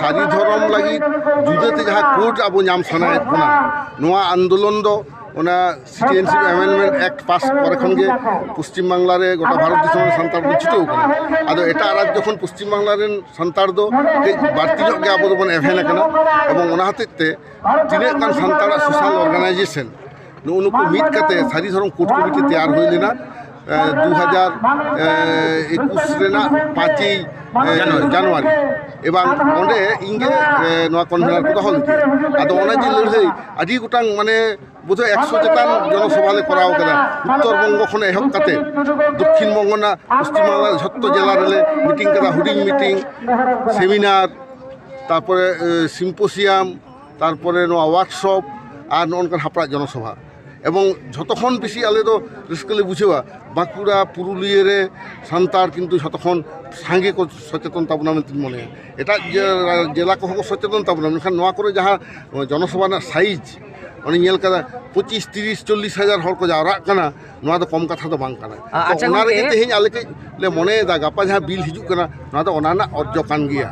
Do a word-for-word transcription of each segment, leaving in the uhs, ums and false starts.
ᱥᱟᱹᱨᱤ ᱫᱷᱚᱨᱚᱢ ᱞᱟᱹᱜᱤᱫ ᱡᱩᱫᱟᱹᱛᱮ ᱡᱟᱦᱟᱸ ᱠᱳᱰ ᱟᱵᱚ ᱧᱟᱢ ᱥᱟᱱᱟᱭᱮᱫ ᱵᱚᱱᱟ, ᱱᱚᱣᱟ ᱟᱱᱫᱳᱞᱚᱱ ᱫᱚ ᱚᱱᱟ ᱥᱤᱴᱤᱡᱮᱱᱥᱤᱯ ᱟᱢᱮᱱᱰᱢᱮᱱᱴ ᱮᱠᱴ ᱯᱟᱥ ᱯᱚᱨᱮ ᱠᱷᱚᱱ ᱜᱮ ᱯᱚᱥᱪᱤᱢ ᱵᱟᱝᱞᱟ ᱨᱮ, ᱜᱚᱴᱟ ᱵᱷᱟᱨᱚᱛ ᱫᱤᱥᱚᱢ ᱨᱮ ᱥᱟᱱᱛᱟᱲ ᱵᱚᱱ ᱪᱷᱩᱴᱟᱹᱣ ᱠᱟᱱᱟ᱾ ᱟᱫᱚ ᱮᱴᱟᱜ ᱨᱟᱡᱽᱡᱚ ᱠᱷᱚᱱ ᱯᱚᱥᱪᱤᱢ ᱵᱟᱝᱞᱟ ᱨᱮᱱ ᱥᱟᱱᱛᱟᱲ ᱫᱚ ᱠᱟᱹᱡ ᱵᱟᱹᱲᱛᱤ ᱧᱚᱜ ᱜᱮ ᱟᱵᱚ ᱫᱚᱵᱚᱱ ᱮᱵᱷᱮᱱ ᱟᱠᱟᱱᱟ, ᱮᱵᱚᱝ ᱚᱱᱟ ᱦᱚᱛᱮᱡ ᱛᱮ ᱛᱤᱱᱟᱹᱜ ᱜᱟᱱ ᱥᱟᱱᱛᱟᱲᱟᱜ ᱥᱳᱥᱟᱞ ᱚᱨᱜᱟᱱᱟᱭᱡᱮᱥᱚᱱ ᱱᱩᱜᱼᱩ ᱱᱩᱠᱩ ᱢᱤᱫ ᱠᱟᱛᱮ ᱥᱟᱹᱨᱤ ᱫᱷᱚᱨᱚᱢ ᱠᱳᱰ ᱠᱚᱢᱤᱴᱤ ᱛᱮᱭᱟᱨ ᱦᱩᱭ ᱞᱮᱱᱟ, ᱮ, ᱫᱩ ᱦᱟᱡᱟᱨ ᱮᱠᱩᱥ ᱨᱮᱱᱟᱜ ᱯᱟᱸᱪᱮᱭ, ᱮ, ᱡᱟᱱᱩᱣᱟᱨᱤ᱾ ᱡᱟᱱᱩᱣᱟᱨᱤ᱾ ᱮᱵᱟᱝ ᱚᱸᱰᱮ ᱤᱧ ᱜᱮ, ᱮ, ᱱᱚᱣᱟ ᱠᱚᱱᱵᱷᱮᱱᱟᱨ ᱠᱚ ᱫᱚᱦᱚ ᱞᱮᱫᱮᱭᱟ᱾ ᱟᱫᱚ ᱚᱱᱟ ᱡᱮ ᱞᱟᱹᱲᱦᱟᱹᱭ ᱟᱹᱰᱤ ᱜᱚᱴᱟᱝ, ᱢᱟᱱᱮ, ᱵᱳᱫᱷᱚᱭ ᱮᱠᱥᱚ ᱪᱮᱛᱟᱱ ᱡᱚᱱᱚᱥᱚᱵᱷᱟ ᱞᱮ ᱠᱚᱨᱟᱣ ᱠᱟᱫᱟ᱾ ᱩᱛᱛᱚᱨ ᱵᱚᱝᱜᱚ ᱠᱷᱚᱱ ᱮᱦᱚᱵ ᱠᱟᱛᱮ ᱫᱚᱠᱠᱷᱤᱱ ᱵᱚᱝᱜᱚ ᱨᱮᱱᱟᱜ ᱯᱚᱥᱪᱤᱢ ᱵᱟᱝᱞᱟ ᱡᱷᱚᱛᱚ ᱡᱮᱞᱟ ᱨᱮᱞᱮ ᱢᱤᱴᱤᱝ ᱠᱟᱫᱟ, ᱦᱩᱰᱤᱧ ᱢᱤᱴᱤᱝ, ᱥᱮᱢᱤᱱᱟᱨ, ᱛᱟᱨᱯᱚᱨᱮ, ᱮ, ᱥᱤᱢᱯᱳᱥᱤᱭᱟᱢ, ᱛᱟᱨᱯᱚᱨᱮ ᱱᱚᱣᱟ ᱣᱟᱨᱠᱥᱚᱯ ᱟᱨ ᱱᱚᱜᱼᱚ ᱱᱚᱝᱠᱟᱱ ᱦᱟᱯᱲᱟᱜ ᱡᱚᱱᱚᱥᱚᱵᱷᱟ᱾ ᱮᱵᱚᱝ ᱡᱷᱚᱛᱚ ᱠᱷᱚᱱ ᱵᱮᱥᱤ ᱟᱞᱮ ᱫᱚ ᱨᱟᱹᱥᱠᱟᱹ ᱞᱮ ᱵᱩᱡᱷᱟᱹᱣᱟ ᱵᱟᱸᱠᱩᱲᱟ ᱯᱩᱨᱩᱞᱤᱭᱟᱹ ᱨᱮ ᱥᱟᱱᱛᱟᱲ ᱠᱤᱱᱛᱩ ᱡᱷᱚᱛᱚ ᱠᱷᱚᱱ ᱥᱟᱸᱜᱮ ᱠᱚ ᱥᱚᱪᱮᱛᱚᱱ ᱛᱟᱵᱚᱱᱟ ᱢᱮᱱᱛᱮᱧ ᱢᱚᱱᱮᱭᱟ᱾ ᱮᱴᱟᱜ ᱡᱮ-, ᱡᱮᱞᱟ ᱠᱚᱦᱚᱸ ᱠᱚ ᱥᱚᱪᱮᱛᱚᱱ ᱛᱟᱵᱚᱱᱟ, ᱢᱮᱱᱠᱷᱟᱱ ᱱᱚᱣᱟ ᱠᱚᱨᱮ ᱡᱟᱦᱟᱸ ᱡᱚᱱᱚᱥᱚᱵᱷᱟ ᱨᱮᱱᱟᱜ ᱥᱟᱭᱤᱡᱽ, ᱚᱱᱮᱧ ᱧᱮᱞ ᱠᱟᱫᱟ ᱯᱚᱸᱪᱤᱥ, ᱛᱤᱨᱤᱥ, ᱪᱚᱞᱞᱤᱥ ᱦᱟᱡᱟᱨ ᱦᱚᱲ ᱠᱚ ᱡᱟᱣᱨᱟᱜ ᱠᱟᱱᱟ, ᱱᱚᱣᱟ ᱫᱚ ᱠᱚᱢ ᱠᱟᱛᱷᱟ ᱫᱚ ᱵᱟᱝ ᱠᱟᱱᱟ᱾ ᱟ-, ᱛᱚ ᱟᱪᱪᱷᱟ ᱚᱱᱟ ᱨᱮᱜᱮ ᱜᱚᱢᱠᱮ᱾ ᱛᱮᱦᱮᱧ ᱟᱞᱮ ᱠᱟᱹᱡ ᱞᱮ ᱢᱚᱱᱮᱭᱮᱫᱟ ᱜᱟᱯᱟ ᱡᱟᱦᱟᱸ ᱵᱤᱞ ᱦᱤᱡᱩᱜ ᱠᱟᱱᱟ, ᱱᱚᱣᱟ ᱫᱚ ᱚᱱᱟ ᱨᱮᱱᱟᱜ ᱚᱨᱡᱚ ᱠᱟᱱ ᱜᱮᱭᱟ᱾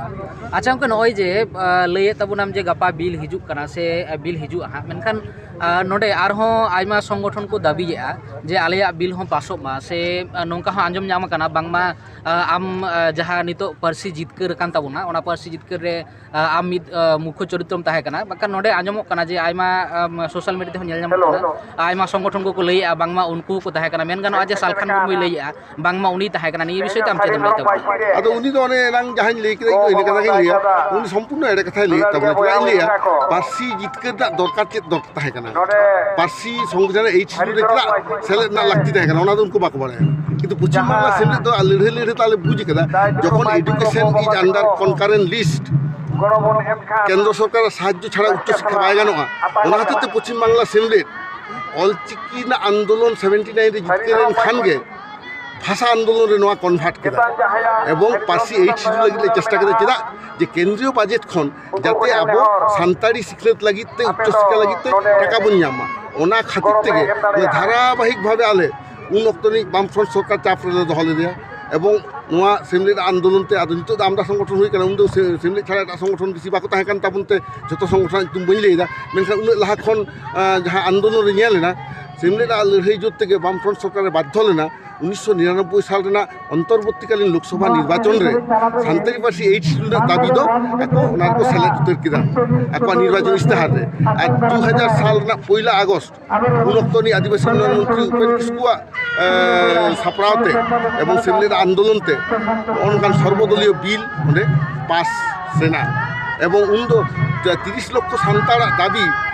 ᱟᱪᱪᱷᱟ ᱜᱚᱢᱠᱮ, ᱱᱚᱜᱼᱚᱭ ᱡᱮ, ᱟ, ᱞᱟᱹᱭᱮᱫ ᱛᱟᱵᱚᱱᱟᱢ ᱡᱮ ᱜᱟᱯᱟ ᱵᱤᱞ ᱦᱤᱡᱩᱜ ᱠᱟᱱᱟ ᱥᱮ, ᱟ, ᱵᱤᱞ ᱦᱤᱡᱩᱜᱼᱟ ᱦᱟᱸᱜ, ᱢᱮᱱᱠᱷᱟᱱ, ᱟ, ᱱᱚᱰᱮ ᱟᱨᱦᱚᱸ ᱟᱭᱢᱟ ᱥᱚᱝᱜᱚᱴᱷᱚᱱ ᱠᱚ ᱫᱟᱹᱵᱤᱭᱮᱫᱼᱟ ᱡᱮ ᱟᱞᱮᱭᱟᱜ ᱵᱤᱞ ᱦᱚᱸ ᱯᱟᱥᱚᱜ ᱢᱟ, ᱥᱮ, ᱟ, ᱱᱚᱝᱠᱟ ᱦᱚᱸ ᱟᱸᱡᱚᱢ ᱧᱟᱢ ᱟᱠᱟᱱᱟ ᱵᱟᱝᱢᱟ, ᱟ, ᱟᱢ, ᱟ, ᱡᱟᱦᱟᱸ ᱱᱤᱛᱚᱜ ᱯᱟᱹᱨᱥᱤ ᱡᱤᱛᱠᱟᱹᱨ ᱟᱠᱟᱱ ᱛᱟᱵᱚᱱᱟ, ᱚᱱᱟ ᱯᱟᱹᱨᱥᱤ ᱡᱤᱛᱠᱟᱹᱨ ᱨᱮ ᱟ, ᱟᱢ ᱢᱤᱫ, ᱟ, ᱢᱩᱠᱷᱚ ᱪᱚᱨᱤᱛᱨᱚᱢ ᱛᱟᱦᱮᱸ ᱠᱟᱱᱟ᱾ ᱵᱟᱠᱷᱟᱱ ᱱᱚᱰᱮ ᱟᱸᱡᱚᱢᱚᱜ ᱠᱟᱱᱟ ᱡᱮ ᱟᱭᱢᱟ, ᱟᱢ, ᱥᱳᱥᱟᱞ ᱢᱤᱰᱤᱭᱟ ᱛᱮᱦᱚᱸ ᱧᱮᱞ ᱧᱟᱢᱚᱜ ᱠᱟᱱᱟ, ᱟᱭᱢᱟ ᱥᱚᱝᱜᱚᱴᱷᱚᱱ ᱠᱚᱠᱚ ᱞᱟᱹᱭᱮᱜᱼᱟ ᱵᱟᱝᱢᱟ ᱩᱱᱠᱩ ᱦᱚᱸᱠᱚ ᱛᱟᱦᱮᱸ ᱠᱟᱱᱟ, ᱢᱮᱱ ᱜᱟᱱᱚᱜᱼᱟ ᱡᱮ ᱥᱟᱞᱠᱷᱟᱱ ᱢᱩᱨᱢᱩᱭ ᱞᱟᱹᱭᱮᱜᱼᱟ ᱵᱟᱝᱢᱟ ᱩᱱᱤᱭ ᱛᱟᱦᱮᱸ ᱠᱟᱱᱟ᱾ ᱱᱤᱭᱟᱹ ᱵᱤᱥᱚᱭ ᱛᱮ ᱟᱢ ᱪᱮᱫ ᱮᱢ ᱞᱟᱹᱭ ᱛᱟᱵᱚᱱᱟ? ᱟᱫᱚ ᱩᱱᱤ ᱫᱚ ᱚᱱᱮ ᱮᱱᱟᱝ ᱡᱟᱦᱟᱸᱧ ᱞᱟᱹᱭ ᱠᱮᱫᱟ, ᱤᱧ ᱫᱚ ᱤᱱᱟᱹ ᱠᱟᱛᱷᱟ ᱜᱤᱧ ᱞᱟᱹᱭᱟ᱾ ᱩᱱᱤ ᱥᱚᱢᱯᱩᱨᱱᱚ ᱮᱲᱮ ᱠᱟᱛᱷᱟᱭ ᱞᱟᱹᱭᱮᱫ ᱛᱟᱵᱚᱱᱟ᱾ ᱪᱮᱫᱟᱜ ᱤᱧ ᱞᱟᱹᱭᱟ? ᱯᱟᱹᱨᱥᱤ ᱡᱤᱛᱠᱟᱹᱨ ᱨᱮᱱᱟᱜ ᱫᱚᱨᱠᱟᱨ ᱪᱮᱫ ᱫᱚᱨᱠᱟᱨ ᱛᱟᱦᱮᱸ ᱠᱟᱱᱟ? ᱯᱟᱹᱨᱥᱤ ᱥᱚᱝᱵᱤᱫᱷᱟᱱ ᱨᱮ ᱮᱭᱤᱴ ᱥᱤᱰᱩᱞ ᱨᱮ ᱪᱮᱫᱟᱜ ᱥᱮᱞᱮᱫ ᱨᱮᱱᱟᱜ ᱞᱟᱹᱠᱛᱤ ᱛᱟᱦᱮᱸ ᱠᱟᱱᱟ, ᱚᱱᱟ ᱫᱚ ᱩᱱᱠᱩ ᱵᱟᱠᱚ ᱵᱟᱲᱟᱭᱟ᱾ ᱠᱤᱱᱛᱩ ᱯᱚᱪᱷᱤᱢ ᱵᱟᱝᱞᱟ ᱥᱮᱢᱞᱮᱫ ᱫᱚ ᱞᱟᱹᱲᱦᱟᱹᱭ ᱞᱟᱹᱲᱦᱟᱹᱭ ᱛᱮ ᱟᱞᱮ ᱵᱩᱡᱽ ᱠᱟᱫᱟ, ᱡᱚᱠᱷᱚᱱ education is under concurrent list, ᱠᱮᱱᱫᱨᱚ ᱥᱚᱨᱠᱟᱨᱟᱜ ᱥᱟᱦᱟᱡᱽᱡᱚ ᱪᱷᱟᱲᱟ ᱩᱪᱪᱚ ᱥᱤᱠᱠᱷᱟ ᱵᱟᱭ ᱜᱟᱱᱚᱜᱼᱟ᱾ ᱚᱱᱟ ᱦᱚᱛᱮᱡ ᱛᱮ ᱯᱚᱪᱷᱤᱢ ᱵᱟᱝᱞᱟ ᱥᱮᱢᱞᱮᱫ ᱚᱞᱪᱤᱠᱤ ᱨᱮᱱᱟᱜ ᱟᱱᱫᱳᱞᱚᱱ ᱥᱮᱵᱷᱮᱱᱴᱤ ᱱᱟᱭᱤᱱ ᱨᱮ ᱡᱤᱛᱠᱟᱹᱨ ᱮᱱ ᱠᱷᱟᱱ ᱜᱮ ᱵᱷᱟᱥᱟ ᱟᱱᱫᱳᱞᱚᱱ ᱨᱮ ᱱᱚᱣᱟ ᱠᱚᱱᱵᱷᱟᱨᱴ ᱠᱮᱫᱟ ᱮᱵᱚᱝ ᱯᱟᱹᱨᱥᱤ ᱮᱭᱤᱴ ᱥᱤᱰᱩᱞ ᱞᱟᱹᱜᱤᱫ ᱞᱮ ᱪᱮᱥᱴᱟ ᱠᱮᱫᱟ᱾ ᱪᱮᱫᱟᱜ? ᱡᱮ ᱠᱮᱱᱫᱨᱤᱭᱚ ᱵᱟᱡᱮᱴ ᱠᱷᱚᱱ ᱡᱟᱛᱮ ᱟᱵᱚ ᱥᱟᱱᱛᱟᱲᱤ ᱥᱤᱠᱷᱱᱟᱹᱛ ᱞᱟᱹᱜᱤᱫ ᱛᱮ, ᱩᱪᱪᱚ ᱥᱤᱠᱠᱷᱟ ᱞᱟᱹᱜᱤᱫ ᱛᱮ ᱴᱟᱠᱟ ᱵᱚᱱ ᱧᱟᱢ ᱢᱟ, ᱚᱱᱟ ᱠᱷᱟᱹᱛᱤᱨ ᱛᱮᱜᱮ ᱢᱟᱱᱮ ᱫᱷᱟᱨᱟᱵᱟᱦᱤᱠ ᱵᱷᱟᱵᱮ ᱟᱞᱮ ᱩᱱ ᱚᱠᱛᱚ ᱨᱤᱱᱤᱡ ᱵᱟᱢᱯᱷᱨᱚᱱᱴ ᱥᱚᱨᱠᱟᱨ ᱪᱟᱯ ᱨᱮᱞᱮ ᱫᱚᱦᱚ ᱞᱮᱫᱮᱭᱟ ᱮᱵᱚᱝ ᱱᱚᱣᱟ ᱥᱮᱢᱞᱮᱫ ᱟᱱᱫᱳᱞᱚᱱ ᱛᱮ, ᱟᱫᱚ ᱱᱤᱛᱚᱜ ᱫᱚ ᱟᱢᱫᱟ ᱥᱚᱝᱜᱚᱴᱷᱚᱱ ᱦᱩᱭ ᱠᱟᱱᱟ, ᱩᱱᱫᱚ ᱥᱮ-, ᱥᱮᱢᱞᱮᱫ ᱪᱷᱟᱲᱟ ᱮᱴᱟᱜ ᱥᱚᱝᱜᱚᱴᱷᱚᱱ ᱵᱮᱥᱤ ᱵᱟᱠᱚ ᱛᱟᱦᱮᱸ ᱠᱟᱱ ᱛᱟᱵᱚᱱ ᱛᱮ ᱡᱷᱚᱛᱚ ᱥᱚᱝᱜᱚᱴᱷᱚᱱ ᱧᱩᱛᱩᱢ ᱵᱟᱹᱧ ᱞᱟᱹᱭᱫᱟ, ᱢᱮᱱᱠᱷᱟᱱ ᱩᱱᱟᱹᱜ ᱞᱟᱦᱟ ᱠᱷᱚᱱ, ᱟᱸ, ᱡᱟᱦᱟᱸ ᱟᱱᱫᱳᱞᱚᱱ ᱨᱮ ᱧᱮᱞ ᱮᱱᱟ, ᱥᱮᱢᱞᱮᱫ ᱟᱜ ᱞᱟᱹᱲᱦᱟᱹᱭ ᱡᱳᱨ ᱛᱮᱜᱮ ᱵᱟᱢᱯᱷᱨᱚᱱᱴ ᱥᱚᱨᱠᱟᱨᱮ ᱵᱟᱫᱽᱫᱷᱚ ᱞᱮᱱᱟ ᱩᱱᱤᱥᱥᱚ ᱱᱤᱨᱟᱱᱚᱵᱵᱳᱭ ᱥᱟᱞ ᱨᱮᱱᱟᱜ ᱚᱱᱛᱚᱨᱵᱚᱨᱛᱤᱠᱟᱞᱤᱱ ᱞᱳᱠᱥᱚᱵᱷᱟ ᱱᱤᱨᱵᱟᱪᱚᱱ ᱨᱮ ᱥᱟᱱᱛᱟᱲᱤ ᱯᱟᱹᱨᱥᱤ ᱮᱭᱤᱴ ᱥᱤᱰᱩᱞ ᱨᱮᱱᱟᱜ ᱫᱟᱹᱵᱤ ᱫᱚ ᱟᱠᱚ ᱚᱱᱟ ᱨᱮᱠᱚ ᱥᱮᱞᱮᱫ ᱩᱛᱟᱹᱨ ᱠᱮᱫᱟ ᱟᱠᱚᱣᱟᱜ ᱱᱤᱨᱵᱟᱪᱚᱱ ᱤᱥᱛᱤᱦᱟᱨ ᱨᱮ᱾ ᱟᱨ ᱫᱩ ᱦᱟᱡᱟᱨ ᱥᱟᱞ ᱨᱮᱱᱟᱜ ᱯᱚᱭᱞᱟ ᱟᱜᱚᱥᱴ ᱩᱱ ᱚᱠᱛᱚ ᱨᱤᱱᱤᱡ ᱟᱹᱫᱤᱵᱟᱹᱥᱤ ᱩᱱᱱᱚᱭᱚᱱ ᱢᱚᱱᱛᱨᱤ ᱩᱯᱮᱱ ᱠᱤᱥᱠᱩᱣᱟᱜ, ᱮ, ᱥᱟᱯᱲᱟᱣ ᱛᱮ ᱮᱵᱚᱝ ᱥᱮᱢᱞᱮᱫ ᱟᱱᱫᱳᱞᱚᱱ ᱛᱮ ᱱᱚᱜᱼᱚ ᱱᱚᱝᱠᱟᱱ ᱥᱚᱨᱵᱚᱫᱚᱞᱤᱭᱚ ᱵᱤᱞ ᱚᱸᱰᱮ ᱯᱟᱥ ᱮᱱᱟ᱾ ᱮᱵᱚᱝ ᱩᱱᱫᱚ ᱛᱤᱨᱤᱥ ᱞᱚᱠᱠᱷᱚ ᱥᱟᱱᱛᱟᱲᱟᱜ ᱫᱟᱹᱵᱤ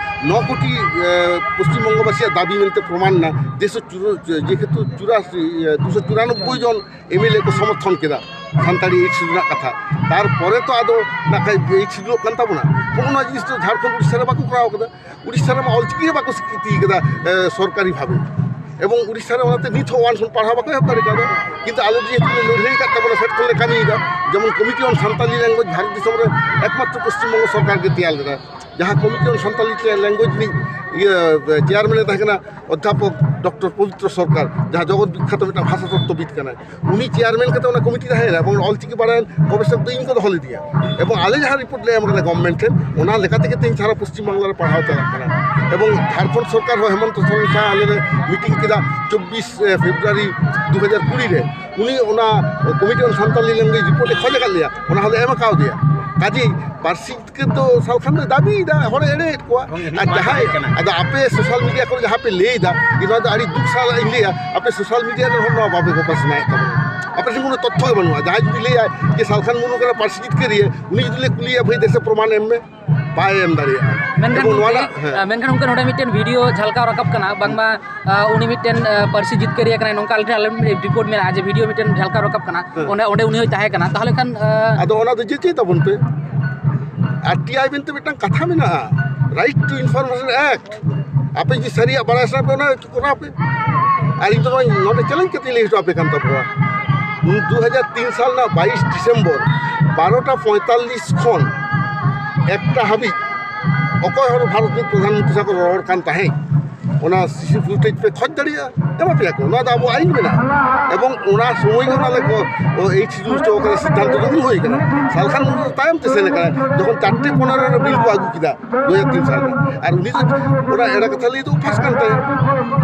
ᱱᱚ ᱠᱳᱴᱤ, ᱮ, ᱯᱚᱥᱪᱤᱢ ᱵᱚᱝᱜᱚᱵᱟᱥᱤᱭᱟᱜ ᱫᱟᱹᱵᱤ ᱢᱮᱱᱛᱮ ᱯᱨᱚᱢᱟᱱ ᱮᱱᱟ᱾ ᱫᱩᱥᱚ ᱪᱩᱨᱟ-, ᱡᱮᱦᱮᱛᱩ ᱪᱩᱨᱟᱥᱤ, ᱮ, ᱫᱩᱥᱚ ᱪᱩᱨᱟᱱᱚᱵᱵᱳᱭ ᱡᱚᱱ ᱮᱢᱮᱞᱮ ᱠᱚ ᱥᱚᱢᱚᱨᱛᱷᱚᱱ ᱠᱮᱫᱟ ᱥᱟᱱᱛᱟᱲᱤ ᱮᱭᱤᱴ ᱥᱤᱰᱩᱞ ᱨᱮᱱᱟᱜ ᱠᱟᱛᱷᱟ᱾ ᱛᱟᱨᱯᱚᱨᱮ ᱛᱚ ᱟᱫᱚ ᱱᱟᱜ ᱠᱷᱟᱡ ᱮᱭᱤᱴ ᱥᱤᱰᱩᱞᱚᱜ ᱠᱟᱱ ᱛᱟᱵᱚᱱᱟ᱾ ᱦᱚᱸᱜᱼᱚ ᱱᱚᱣᱟ ᱡᱤᱱᱤᱥ ᱫᱚ ᱡᱷᱟᱲᱠᱷᱚᱸᱰ, ᱩᱲᱤᱥᱥᱟ ᱨᱮ ᱵᱟᱠᱚ ᱠᱚᱨᱟᱣ ᱠᱟᱫᱟ᱾ ᱩᱲᱤᱥᱥᱟ ᱨᱮᱢᱟ ᱚᱞᱪᱤᱠᱤ ᱦᱚᱸ ᱵᱟᱠᱚ ᱥᱤᱠᱨᱤᱛᱤ ᱠᱟᱫᱟ, ᱮ, ᱥᱚᱨᱠᱟᱨᱤ ᱵᱷᱟᱵᱮ᱾ ᱮᱵᱚᱝ ᱩᱲᱤᱥᱥᱟ ᱨᱮ ᱚᱱᱟᱛᱮ ᱱᱤᱛ ᱦᱚᱸ ᱚᱣᱟᱱ ᱠᱷᱚᱱ ᱯᱟᱲᱦᱟᱣ ᱵᱟᱠᱚ ᱮᱦᱚᱵ ᱫᱟᱲᱮ ᱠᱟᱣᱫᱟ᱾ ᱠᱤᱱᱛᱩ ᱟᱞᱮ ᱫᱚ ᱡᱮᱦᱮᱛᱩ ᱞᱮ ᱞᱟᱹᱲᱦᱟᱹᱭ ᱠᱟᱫ ᱛᱟᱵᱚᱱᱟ, ᱯᱷᱮᱰ ᱠᱷᱚᱱ ᱞᱮ ᱠᱟᱹᱢᱤᱭᱮᱫᱟ᱾ ᱡᱮᱢᱚᱱ Committee on Santali Language Bharat ᱫᱤᱥᱚᱢ ᱨᱮ ᱮᱠᱢᱟᱛᱨᱚ ᱯᱚᱥᱪᱤᱢ ᱵᱚᱝᱜᱚ ᱥᱚᱨᱠᱟᱨ ᱜᱮ ᱛᱮᱭᱟᱨ ᱞᱮᱫᱟ, ᱡᱟᱦᱟᱸ Committee on Santali Language ᱨᱤᱱᱤᱡ ᱤᱭᱟᱹ ᱪᱮᱭᱟᱨᱢᱮᱱ ᱮ ᱛᱟᱦᱮᱸ ᱠᱟᱱᱟ ᱚᱫᱽᱫᱷᱟᱯᱚᱠ ᱰᱚᱠᱴᱚᱨ ᱯᱚᱵᱤᱛᱨᱚ ᱥᱚᱨᱠᱟᱨ, ᱡᱟᱦᱟᱸ ᱡᱚᱜᱚᱛ ᱵᱤᱠᱠᱷᱟᱛᱚ ᱢᱤᱫᱴᱟᱝ ᱵᱷᱟᱥᱟ ᱛᱚᱛᱛᱚᱵᱤᱫ ᱠᱟᱱᱟᱭ᱾ ᱩᱱᱤ ᱪᱮᱭᱟᱨᱢᱮᱱ ᱠᱟᱛᱮ ᱚᱱᱟ ᱠᱚᱢᱤᱴᱤ ᱛᱟᱦᱮᱸᱭᱮᱱᱟ ᱮᱵᱚᱝ ᱚᱞᱪᱤᱠᱤ ᱵᱟᱲᱟᱭᱟᱱ ᱜᱚᱵᱮᱥᱚᱠ ᱫᱚ ᱤᱧ ᱠᱚ ᱫᱚᱦᱚ ᱞᱮᱫᱮᱭᱟ᱾ ᱮᱵᱚᱝ ᱟᱞᱮ ᱡᱟᱦᱟᱸ ᱨᱤᱯᱳᱨᱴ ᱞᱮ ᱮᱢ ᱠᱟᱫᱟ ᱜᱚᱵᱷᱢᱮᱱᱴ ᱴᱷᱮᱱ, ᱚᱱᱟ ᱞᱮᱠᱟ ᱛᱮᱜᱮ ᱛᱮᱦᱮᱧ ᱥᱟᱨᱟ ᱯᱚᱥᱪᱤᱢ ᱵᱟᱝᱞᱟ ᱨᱮ ᱯᱟᱲᱦᱟᱣ ᱪᱟᱞᱟᱜ ᱠᱟᱱᱟ᱾ ᱮᱵᱚᱝ ᱡᱷᱟᱲᱠᱷᱚᱸᱰ ᱥᱚᱨᱠᱟᱨ ᱦᱚᱸ ᱦᱮᱢᱚᱱᱛᱚ ᱥᱚᱨᱮᱱ ᱥᱟᱶ ᱟᱞᱮ ᱞᱮ ᱢᱤᱴᱤᱝ ᱠᱮᱫᱟ ᱪᱚᱵᱵᱤᱥ ᱯᱷᱮᱵᱽᱨᱩᱣᱟᱨᱤ ᱫᱩ ᱦᱟᱡᱟᱨ ᱠᱩᱲᱤ ᱨᱮ᱾ ᱩᱱᱤ ᱚᱱᱟ Committee on Santali Language report ᱮ ᱠᱷᱚᱡ ᱟᱠᱟᱫ ᱞᱮᱭᱟ, ᱚᱱᱟ ᱦᱚᱸᱞᱮ ᱮᱢ ᱠᱟᱣᱫᱮᱭᱟ᱾ ᱠᱟᱡᱮ ᱯᱟᱹᱨᱥᱤ ᱡᱤᱛᱠᱟᱹᱨ ᱫᱚ ᱥᱟᱞᱠᱷᱟᱱ ᱫᱚᱭ ᱫᱟᱹᱵᱤᱭᱮᱫᱟ, ᱦᱚᱲᱮ ᱮᱲᱮᱭᱮᱫ ᱠᱚᱣᱟ᱾ ᱵᱟᱝ, ᱮᱱᱦᱤᱞᱳᱜ ᱟᱨ ᱵᱟᱝ ᱡᱟᱦᱟᱸᱭ, ᱛᱟᱦᱮᱸ ᱠᱟᱱᱟ᱾ ᱟᱫᱚ ᱟᱯᱮ ᱥᱳᱥᱟᱞ ᱢᱤᱰᱤᱭᱟ ᱠᱚᱨᱮ ᱡᱟᱦᱟᱸ ᱯᱮ ᱞᱟᱹᱭᱮᱫᱟ, ᱡᱮ ᱱᱚᱣᱟ ᱫᱚ ᱟᱹᱰᱤ ᱫᱩᱠ ᱥᱟᱞᱟᱜ ᱤᱧ ᱞᱟᱹᱭᱟ, ᱟᱯᱮ ᱥᱳᱥᱟᱞ ᱢᱤᱰᱤᱭᱟ ᱨᱮ ᱦᱚᱲ ᱱᱚᱣᱟ ᱵᱟᱯᱮ ᱠᱚ ᱯᱟᱥᱱᱟᱣᱮᱫ ᱛᱟᱵᱚᱱᱟ᱾ ᱟᱯᱮ ᱴᱷᱮᱱ ᱠᱳᱱᱳ ᱛᱚᱛᱛᱷᱚ ᱜᱮ ᱵᱟᱹᱱᱩᱜᱼᱟ᱾ ᱡᱟᱦᱟᱸᱭ ᱡᱩᱫᱤ ᱞᱟᱹᱭᱟᱭ ᱡᱮ ᱥᱟᱞᱠᱷᱟᱱ ᱢᱩᱨᱢᱩ ᱠᱟᱱᱟ ᱯᱟᱹᱨᱥᱤ ᱡᱤᱛᱠᱟᱹᱨᱤᱭᱟᱹ, ᱩᱱᱤ ᱡᱩᱫᱤ ᱞᱮ ᱠᱩᱞᱤᱭᱟ, "ᱵᱷᱟᱹᱭ, ᱫᱮᱥᱮ ᱯᱨᱚᱢᱟᱱ ᱮᱢ ᱢᱮ", ᱵᱟᱭ ᱮᱢ ᱫᱟᱲᱮᱭᱟᱜᱼᱟ᱾ ᱢᱮᱱᱠᱷᱟᱱ ᱮᱵᱚᱝ ᱱᱚᱣᱟ ᱜᱚᱢᱠᱮ, ᱨᱮᱱᱟᱜ, ᱦᱮᱸ᱾ ᱢᱮᱱᱠᱷᱟᱱ ᱜᱚᱢᱠᱮ, ᱱᱚᱰᱮ ᱢᱤᱫᱴᱮᱱ ᱵᱷᱤᱰᱤᱭᱳ ᱡᱷᱟᱞᱠᱟᱣ ᱨᱟᱠᱟᱵ ᱠᱟᱱᱟ, ᱵᱟᱝᱢᱟ, ᱟ, ᱩᱱᱤ ᱢᱤᱫᱴᱮᱱ, ᱟ, ᱯᱟᱹᱨᱥᱤ ᱡᱤᱛᱠᱟᱹᱨᱤᱭᱟᱹ ᱠᱟᱱᱟᱭ, ᱱᱚᱝᱠᱟ ᱟᱞᱮ ᱴᱷᱮᱱ ᱟᱞᱮ ᱢᱤᱫᱴᱮᱱ ᱨᱤᱯᱳᱨᱴ ᱢᱮᱱᱟᱜᱼᱟ ᱡᱮ ᱵᱷᱤᱰᱤᱭᱳ ᱢᱤᱫᱴᱮᱱ ᱡᱷᱟᱞᱠᱟᱣ ᱨᱟᱠᱟᱵ ᱠᱟᱱᱟ᱾ ᱦᱮᱸ᱾ ᱚᱸᱰᱮ, ᱚᱸᱰᱮ ᱩᱱᱤ ᱦᱚᱸᱭ ᱛᱟᱦᱮᱸ ᱠᱟᱱᱟ᱾ ᱛᱟᱦᱚᱞᱮ ᱠᱷᱟᱱ, ᱟ, ᱟᱫᱚ ᱚᱱᱟ ᱫᱚ ᱡᱮᱪᱮᱫ ᱛᱟᱵᱚᱱ ᱯᱮ᱾ ᱟᱨ ᱴᱤ ᱟᱭ ᱢᱮᱱᱛᱮ ᱢᱤᱫᱴᱟᱝ ᱠᱟᱛᱷᱟ ᱢᱮᱱᱟᱜᱼᱟ, Right to Information Act᱾ ᱟᱯᱮ ᱡᱩᱫᱤ ᱥᱟᱹᱨᱤᱭᱟᱜ ᱵᱟᱲᱟᱭ ᱥᱟᱱᱟ ᱯᱮ, ᱚᱱᱟ ᱠᱚᱨᱟᱣ ᱯᱮ᱾ ᱟᱨ ᱤᱧ ᱫᱚ ᱱᱚᱜᱼᱚᱭ ᱱᱚᱰᱮ ᱪᱮᱞᱮᱧᱡᱽ ᱠᱟᱛᱮ ᱞᱟᱹᱭ ᱦᱚᱴᱚ ᱟᱯᱮ ᱠᱟᱱ ᱛᱟᱵᱚᱱᱟ, ᱫᱩ ᱦᱟᱡᱟᱨ ᱛᱤᱱ ᱥᱟᱞ ᱨᱮᱱᱟᱜ ᱵᱟᱭᱤᱥ ᱰᱤᱥᱮᱢᱵᱚᱨ ᱵᱟᱨᱚᱴᱟ ᱯᱚᱸᱭᱛᱟᱞᱞᱤᱥ ᱠᱷᱚᱱ ᱮᱠᱴᱟ ᱦᱟᱹᱵᱤᱡ ᱚᱠᱚᱭ ᱦᱚᱸ ᱵᱷᱟᱨᱚᱛ ᱨᱤᱱᱤᱡ ᱯᱨᱚᱫᱷᱟᱱ ᱢᱚᱱᱛᱨᱤ ᱥᱟᱶ ᱠᱚ ᱨᱚᱲ ᱠᱟᱱ ᱛᱟᱦᱮᱸᱫ᱾ ᱚᱱᱟ ᱥᱤᱥᱤ ᱯᱷᱩᱴᱮᱡᱽ ᱯᱮ ᱠᱷᱚᱡᱽ ᱫᱟᱲᱮᱭᱟᱜᱼᱟ, ᱮᱢᱟ ᱯᱮᱭᱟ ᱠᱚ, ᱱᱚᱣᱟ ᱫᱚ ᱟᱵᱚ ᱟᱭᱤᱱ ᱢᱮᱱᱟᱜᱼᱟ᱾ ᱮᱵᱚᱝ ᱚᱱᱟ ᱥᱚᱢᱚᱭ ᱜᱮ ᱚᱱᱟ ᱞᱮ ᱠᱚ, ᱚ, ᱮᱭᱤᱪ ᱥᱤ ᱦᱚᱪᱚ ᱠᱟᱫᱟ, ᱥᱤᱫᱽᱫᱷᱟᱱᱛᱚ ᱫᱚ ᱩᱱ ᱦᱩᱭ ᱠᱟᱱᱟ᱾ ᱥᱟᱞᱠᱷᱟᱱ ᱢᱩᱨᱢᱩ ᱫᱚ ᱛᱟᱭᱚᱢ ᱛᱮ ᱥᱮᱱ ᱟᱠᱟᱱᱟ, ᱡᱚᱠᱷᱚᱱ ᱪᱟᱨᱴᱮ ᱯᱚᱱᱮᱨᱚ ᱨᱮ ᱵᱤᱞ ᱠᱚ ᱟᱹᱜᱩ ᱠᱮᱫᱟ ᱫᱩ ᱦᱟᱡᱟᱨ ᱛᱤᱱ ᱥᱟᱞ ᱨᱮ᱾ ᱟᱨ ᱩᱱᱤ ᱫᱚ ᱚᱱᱟ ᱮᱲᱮ ᱠᱟᱛᱷᱟ ᱞᱟᱹᱭ ᱫᱚ ᱚᱵᱷᱟᱥ ᱠᱟᱱ ᱛᱟᱭᱟ᱾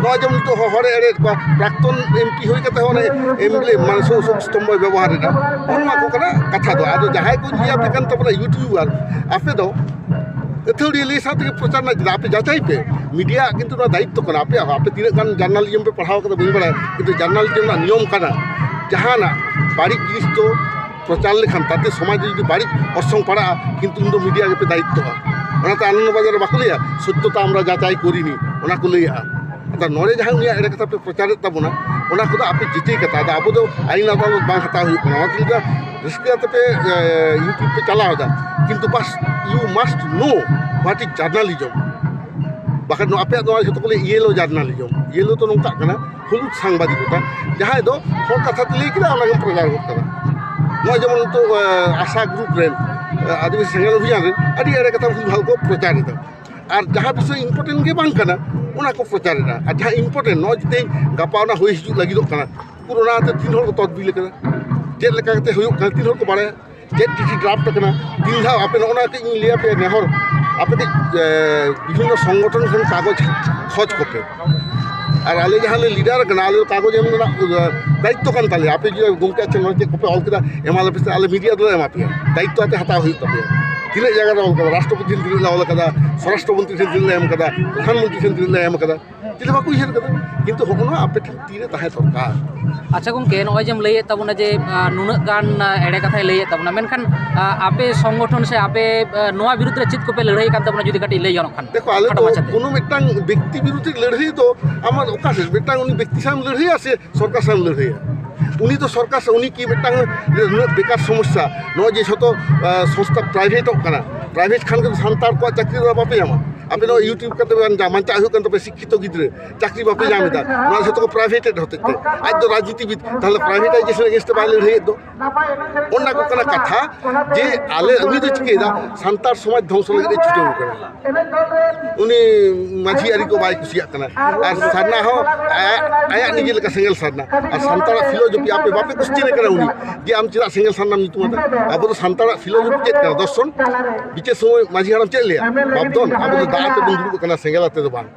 ᱱᱚᱣᱟ ᱡᱮᱢᱚᱱ ᱱᱤᱛᱚᱜ ᱦᱚ-, ᱦᱚᱲᱮ ᱮᱲᱮᱭᱮᱫ ᱠᱚᱣᱟ, ᱯᱨᱟᱠᱛᱚᱱ ᱮᱢ ᱯᱤ ᱦᱩᱭ ᱠᱟᱛᱮ ᱦᱚᱸ ᱚᱱᱮ ᱮᱢ ᱵᱤ ᱞᱮ ᱢᱟᱱᱮ ᱥᱳ-, ᱥᱳᱠ ᱥᱛᱚᱢᱵᱷᱚᱭ ᱵᱮᱵᱚᱦᱟᱨ ᱮᱫᱟ᱾ ᱱᱚᱜᱼᱚ ᱱᱚᱣᱟ ᱠᱚ ᱠᱟᱱᱟ ᱠᱟᱛᱷᱟ ᱫᱚ᱾ ᱟᱫᱚ ᱡᱟᱦᱟᱸᱭ ᱠᱚ ᱧᱮᱞ ᱟᱯᱮ ᱠᱟᱱ ᱛᱟᱵᱚᱱᱟ ᱭᱩᱴᱩᱵᱟᱨ, ᱟᱯᱮ ᱫᱚ ᱟᱹᱛᱷᱟᱹᱲᱤ ᱞᱟᱹᱭ ᱥᱟᱶ ᱛᱮᱜᱮ ᱯᱨᱚᱪᱟᱨ ᱨᱮᱱᱟᱜ ᱪᱮᱫᱟᱜ? ᱟᱯᱮ ᱡᱟᱪᱟᱭ ᱯᱮ᱾ ᱢᱤᱰᱤᱭᱟ ᱠᱤᱱᱛᱩ ᱱᱚᱣᱟ ᱫᱟᱭᱤᱛᱛᱚ ᱠᱟᱱᱟ ᱟᱯᱮᱭᱟᱜ ᱦᱚᱸ᱾ ᱟᱯᱮ ᱛᱤᱱᱟᱹᱜ ᱜᱟᱱ ᱡᱟᱨᱱᱟᱞᱤᱡᱚᱢ ᱯᱮ ᱯᱟᱲᱦᱟᱣ ᱠᱟᱫᱟ ᱵᱟᱹᱧ ᱵᱟᱲᱟᱭᱟ, ᱠᱤᱱᱛᱩ ᱡᱟᱨᱱᱟᱞᱤᱡᱚᱢ ᱨᱮᱱᱟᱜ ᱱᱤᱭᱚᱢ ᱠᱟᱱᱟ, ᱡᱟᱦᱟᱱᱟᱜ ᱵᱟᱹᱲᱤᱡ ᱡᱤᱱᱤᱥ ᱫᱚ ᱯᱨᱚᱪᱟᱨ ᱞᱮᱠᱷᱟᱱ ᱛᱟᱛᱮ ᱥᱚᱢᱟᱡᱽ ᱨᱮ ᱡᱩᱫᱤ ᱵᱟᱹᱲᱤᱡ ᱚᱨᱥᱚᱝ ᱯᱟᱲᱟᱜᱼᱟ, ᱠᱤᱱᱛᱩ ᱩᱱᱫᱚ ᱢᱤᱰᱤᱭᱟ ᱜᱮᱯᱮ ᱫᱟᱭᱤᱛᱛᱚᱜᱼᱟ᱾ ᱚᱱᱟᱛᱮ ᱟᱱᱚᱱᱫᱚ ᱵᱟᱡᱟᱨ ᱨᱮ ᱵᱟᱠᱚ ᱞᱟᱹᱭᱟ, "ᱥᱚᱛᱭᱚᱛᱟ ᱟᱢᱨᱟ ᱡᱟᱪᱟᱭ ᱠᱚᱨᱤᱱᱤ", ᱚᱱᱟ ᱠᱚ ᱞᱟᱹᱭᱟ᱾ ᱟᱫᱚ ᱱᱚᱰᱮ ᱡᱟᱦᱟᱸ ᱩᱱᱤᱭᱟᱜ ᱮᱲᱮ ᱠᱟᱛᱷᱟ ᱯᱮ ᱯᱨᱚᱪᱟᱨᱮᱫ ᱛᱟᱵᱚᱱᱟ, ᱚᱱᱟ ᱠᱚᱫᱚ ᱟᱯᱮ ᱡᱮᱪᱮᱭ ᱠᱟᱛᱷᱟ᱾ ᱟᱫᱚ ᱟᱵᱚ ᱫᱚ ᱟᱹᱭᱤᱱ ᱟᱫᱟᱞᱚᱛ ᱵᱟᱝ ᱦᱟᱛᱟᱣ ᱦᱩᱭᱩᱜ ᱠᱟᱱᱟ, ᱚᱱᱟ ᱠᱷᱟᱹᱛᱤᱨ ᱛᱮ ᱨᱟᱹᱥᱠᱟᱹ ᱠᱟᱛᱮ ᱯᱮ, ᱮ, YouTube ᱯᱮ ᱪᱟᱞᱟᱣ ᱮᱫᱟ, ᱠᱤᱱᱛᱩ ᱵᱟᱥ, you must know what is journalism᱾ ᱵᱟᱠᱷᱟᱱ ᱱᱚᱣᱟ ᱟᱯᱮᱭᱟᱜ ᱱᱚᱣᱟ ᱡᱷᱚᱛᱚ ᱠᱚ ᱞᱟᱹᱭ yellow journalism, yellow ᱫᱚ ᱱᱚᱝᱠᱟᱜ ᱠᱟᱱᱟ ᱦᱩᱞᱩᱫ ᱥᱟᱝᱵᱟᱫᱤᱠᱚᱛᱟ, ᱡᱟᱦᱟᱸᱭ ᱫᱚ ᱦᱚᱲ ᱠᱟᱛᱷᱟ ᱛᱮ ᱞᱟᱹᱭ ᱠᱮᱫᱟ, ᱚᱱᱟ ᱜᱮᱢ ᱯᱨᱚᱪᱟᱨ ᱜᱚᱫ ᱠᱟᱫᱟ᱾ ᱱᱚᱣᱟ ᱡᱮᱢᱚᱱ ᱱᱤᱛᱚᱜ, ᱮ, ᱟᱥᱟ ᱜᱨᱩᱯ ᱨᱮᱱ, ᱮ, ᱟᱹᱫᱤᱵᱟᱹᱥᱤ ᱥᱮᱸᱜᱮᱞ ᱚᱵᱷᱤᱡᱟᱱ ᱨᱮᱱ ᱟᱹᱰᱤ ᱮᱲᱮ ᱠᱟᱛᱷᱟ ᱵᱷᱩᱞ ᱵᱷᱟᱞ ᱠᱚ ᱯᱨᱚᱪᱟᱨ ᱮᱫᱟ᱾ ᱟᱨ ᱡᱟᱦᱟᱸ ᱵᱤᱥᱚᱭ important ᱜᱮ ᱵᱟᱝ ᱠᱟᱱᱟ, ᱚᱱᱟ ᱠᱚ ᱯᱨᱚᱪᱟᱨ ᱮᱫᱟ᱾ ᱟᱨ ᱡᱟᱦᱟᱸ important, ᱱᱚᱜᱼᱚᱭ ᱡᱮ ᱛᱮᱦᱮᱧ ᱜᱟᱯᱟ ᱚᱱᱟ ᱦᱩᱭ ᱦᱤᱡᱩᱜ ᱞᱟᱹᱜᱤᱫᱚᱜ ᱠᱟᱱᱟ, ᱩᱠᱩᱨ ᱚᱱᱟᱛᱮ ᱛᱤᱱ ᱦᱚᱲ ᱠᱚ ᱛᱚᱫᱵᱤᱞ ᱟᱠᱟᱱᱟ, ᱪᱮᱫ ᱞᱮᱠᱟ ᱠᱟᱛᱮ ᱦᱩᱭᱩᱜ ᱠᱟᱱᱟ, ᱛᱤᱱ ᱦᱚᱲ ᱠᱚ ᱵᱟᱲᱟᱭᱟ, ᱪᱮᱫ ᱪᱤᱴᱷᱤ ᱰᱨᱟᱯᱴ ᱟᱠᱟᱱᱟ, ᱛᱤᱱ ᱫᱷᱟᱣ? ᱟᱯᱮ ᱱᱚᱜᱼᱚ ᱱᱟ ᱠᱟᱹᱡ ᱤᱧ ᱞᱟᱹᱭ ᱟᱯᱮᱭᱟ ᱱᱮᱦᱚᱨ, ᱟᱯᱮ ᱠᱟᱹᱡ, ᱮ, ᱵᱤᱵᱷᱤᱱᱱᱚ ᱥᱚᱝᱜᱚᱴᱷᱚᱱ ᱠᱷᱚᱱ ᱠᱟᱜᱚᱡᱽ ᱠᱷᱚᱡᱽ ᱠᱚᱯᱮ᱾ ᱟᱨ ᱟᱞᱮ ᱡᱟᱦᱟᱸ ᱞᱮ ᱞᱤᱰᱟᱨ ᱟᱠᱟᱱᱟ, ᱟᱞᱮ ᱫᱚ ᱠᱟᱜᱚᱡᱽ ᱮᱢ ᱨᱮᱱᱟᱜ, ᱮ, ᱫᱟᱭᱤᱛᱛᱚ ᱠᱟᱱ ᱛᱟᱞᱮᱭᱟ᱾ ᱟᱯᱮ ᱡᱩᱫᱤ, "ᱜᱚᱢᱠᱮ, ᱟᱪᱪᱷᱟ, ᱱᱚᱣᱟ ᱪᱮᱫ ᱠᱚᱯᱮ ᱚᱞ ᱠᱮᱫᱟ, ᱮᱢᱟ ᱞᱮᱯᱮ ᱥᱮ", ᱟᱞᱮ ᱢᱤᱰᱤᱭᱟ ᱫᱚᱞᱮ ᱮᱢᱟ ᱯᱮᱭᱟ, ᱫᱟᱭᱤᱛᱛᱚ ᱟᱯᱮ ᱦᱟᱛᱟᱣ ᱦᱩᱭᱩᱜ ᱛᱟᱯᱮᱭᱟ᱾ ᱛᱤᱱᱟᱹᱜ ᱡᱟᱭᱜᱟ ᱨᱮ ᱚᱞ ᱠᱟᱫᱟ, ᱨᱟᱥᱴᱨᱚᱯᱚᱛᱤ ᱴᱷᱮᱱ ᱛᱤᱱᱟᱹᱜ ᱞᱮ ᱚᱞ ᱠᱟᱫᱟ, ᱥᱚᱨᱟᱥᱴᱨᱚ ᱢᱚᱱᱛᱨᱤ ᱴᱷᱮᱱ ᱛᱤᱱᱟᱹᱜ ᱞᱮ ᱮᱢ ᱠᱟᱫᱟ, ᱯᱨᱚᱫᱷᱟᱱ ᱢᱚᱱᱛᱨᱤ ᱴᱷᱮᱱ ᱛᱤᱱᱟᱹᱜ ᱞᱮ ᱮᱢ ᱠᱟᱫᱟ, ᱪᱮᱫ ᱦᱚᱸ ᱵᱟᱠᱚ ᱩᱭᱦᱟᱹᱨ ᱠᱟᱫᱟ᱾ ᱠᱤᱱᱛᱩ ᱦᱚᱸᱜᱼᱚ ᱱᱚᱣᱟ ᱟᱯᱮ ᱴᱷᱮᱱ ᱛᱤᱨᱮ ᱛᱟᱦᱮᱸ ᱫᱚᱨᱠᱟᱨ᱾ ᱟᱪᱪᱷᱟ ᱜᱚᱢᱠᱮ, ᱱᱚᱜᱼᱚᱭ ᱡᱮᱢ ᱞᱟᱹᱭᱮᱫ ᱛᱟᱵᱚᱱᱟ ᱡᱮ, ᱟ, ᱱᱩᱱᱟᱹᱜ ᱜᱟᱱ, ᱟ, ᱮᱲᱮ ᱠᱟᱛᱷᱟᱭ ᱞᱟᱹᱭᱮᱫ ᱛᱟᱵᱚᱱᱟ, ᱢᱮᱱᱠᱷᱟᱱ, ᱟ, ᱟᱯᱮ ᱥᱚᱝᱜᱚᱴᱷᱚᱱ ᱥᱮ ᱟᱯᱮ, ᱟ, ᱱᱚᱣᱟ ᱵᱤᱨᱩᱫᱽ ᱨᱮ ᱪᱮᱫ ᱠᱚᱯᱮ ᱞᱟᱹᱲᱦᱟᱹᱭ ᱠᱟᱱ ᱛᱟᱵᱚᱱᱟ, ᱡᱩᱫᱤ ᱠᱟᱹᱴᱤᱡ ᱞᱟᱹᱭ ᱜᱟᱱᱚᱜ ᱠᱷᱟᱱ? ᱫᱮᱠᱷᱚ, ᱟᱞᱮ ᱠᱷᱟᱴᱚ ᱫᱚ ᱢᱟᱪᱷᱟᱛᱮ᱾ ᱠᱳᱱᱳ ᱢᱤᱫᱴᱟᱝ ᱵᱮᱠᱛᱤ ᱵᱤᱨᱩᱫᱷᱤ ᱞᱟᱹᱲᱦᱟᱹᱭ ᱫᱚ ᱟᱢᱟᱜ ᱚᱠᱟ ᱥᱮᱫ? ᱢᱤᱫᱴᱟᱝ ᱩᱱᱤ ᱵᱮᱠᱛᱤ ᱥᱟᱶ ᱞᱟᱹᱲᱦᱟᱹᱭᱟ ᱥᱮ ᱥᱚᱨᱠᱟᱨ ᱥᱟᱶ ᱞᱟᱹᱲᱦᱟᱹᱭᱟ? ᱩᱱᱤ ᱫᱚ ᱥᱚᱨᱠᱟᱨ ᱥᱟᱶ, ᱩᱱᱤ ᱠᱤ ᱢᱤᱫᱴᱟᱝ ᱱᱩᱱᱟᱹᱜ ᱵᱮᱠᱟᱨ ᱥᱚᱢᱚᱥᱥᱟ, ᱱᱚᱜᱼᱚᱭ ᱡᱮ ᱡᱷᱚᱛᱚ, ᱟ, ᱥᱚᱝᱥᱛᱷᱟ ᱯᱨᱟᱭᱵᱷᱮᱴᱚᱜ ᱠᱟᱱᱟ, ᱯᱨᱟᱭᱵᱷᱮᱴ ᱠᱷᱟᱱ ᱜᱮ ᱥᱟᱱᱛᱟᱲ ᱠᱚᱣᱟᱜ ᱪᱟᱹᱠᱨᱤ ᱫᱚ ᱵᱟᱯᱮ ᱧᱟᱢᱟ᱾ ᱟᱯᱮ ᱱᱚᱣᱟ YouTube ᱠᱟᱛᱮ ᱵᱟᱝ ᱡᱟ ᱵᱟᱧᱪᱟᱣ ᱦᱩᱭᱩᱜ ᱠᱟᱱ ᱛᱟᱯᱮ ᱥᱤᱠᱠᱷᱤᱛᱚ ᱜᱤᱫᱽᱨᱟᱹ, ᱪᱟᱹᱠᱨᱤ ᱵᱟᱯᱮ ᱧᱟᱢ ᱮᱫᱟ, ᱱᱚᱣᱟ ᱡᱷᱚᱛᱚ ᱠᱚ ᱯᱨᱟᱭᱵᱷᱮᱴᱮᱰ ᱦᱚᱛᱮᱡ ᱛᱮ᱾ ᱟᱡ ᱫᱚ ᱨᱟᱡᱽᱱᱤᱛᱤᱵᱤᱫ, ᱛᱟᱦᱚᱞᱮ ᱯᱨᱟᱭᱵᱷᱮᱴᱟᱭᱡᱮᱥᱚᱱ ᱮᱜᱮᱱᱥᱴ ᱛᱮ ᱵᱟᱭ ᱞᱟᱹᱲᱦᱟᱹᱭᱮᱫ ᱫᱚ? ᱚᱱᱟ ᱠᱚ ᱠᱟᱱᱟ ᱠᱟᱛᱷᱟ᱾ ᱡᱮ ᱟᱞᱮ, ᱩᱱᱤ ᱫᱚ ᱪᱤᱠᱟᱹᱭᱮᱫᱟ? ᱥᱟᱱᱛᱟᱲ ᱥᱚᱢᱟᱡᱽ ᱫᱷᱚᱝᱥᱚ ᱞᱟᱹᱜᱤᱫ ᱮ ᱪᱷᱩᱴᱟᱹᱣ ᱠᱟᱱᱟ᱾ ᱩᱱᱤ ᱢᱟᱹᱡᱷᱤ ᱟᱹᱨᱤ ᱠᱚ ᱵᱟᱭ ᱠᱩᱥᱤᱭᱟᱜ ᱠᱟᱱᱟ᱾ ᱟᱨ ᱥᱟᱨᱱᱟ ᱦᱚᱸ ᱟᱭᱟᱜ, ᱟᱭᱟᱜ ᱱᱤᱡᱮ ᱞᱮᱠᱟ ᱥᱮᱸᱜᱮᱞ ᱥᱟᱨᱱᱟ᱾ ᱟᱨ ᱥᱟᱱᱛᱟᱲᱟᱜ ᱯᱷᱤᱞᱳᱡᱚᱯᱷᱤ ᱟᱯᱮ ᱵᱟᱯᱮ ᱠᱚᱥᱪᱮᱱ ᱠᱟᱱᱟ ᱩᱱᱤ, ᱡᱮ ᱟᱢ ᱪᱮᱫᱟᱜ ᱥᱮᱸᱜᱮᱞ ᱥᱟᱨᱱᱟᱢ ᱧᱩᱛᱩᱢ ᱟᱫᱟ? ᱟᱵᱚ ᱫᱚ ᱥᱟᱱᱛᱟᱲᱟᱜ ᱯᱷᱤᱞᱳᱡᱚᱯᱷᱤ ᱪᱮᱫ ᱠᱟᱱᱟ? ᱫᱚᱨᱥᱚᱱ᱾ ᱵᱤᱪᱟᱹᱨ ᱥᱚᱢᱚᱭ ᱢᱟᱹᱡᱷᱤ ᱦᱟᱲᱟᱢ ᱪᱮᱫ ᱞᱟᱹᱭᱟ? ᱵᱟᱯᱫᱷᱚᱱ, ᱟᱵᱚ ᱫᱚ ᱫᱟᱜ ᱟᱛᱮ ᱵᱚᱱ ᱫᱩᱲᱩᱵ ᱟᱠᱟᱱᱟ, ᱥᱮᱸᱜᱮᱞ ᱟᱛᱮ ᱫᱚ ᱵᱟᱝ᱾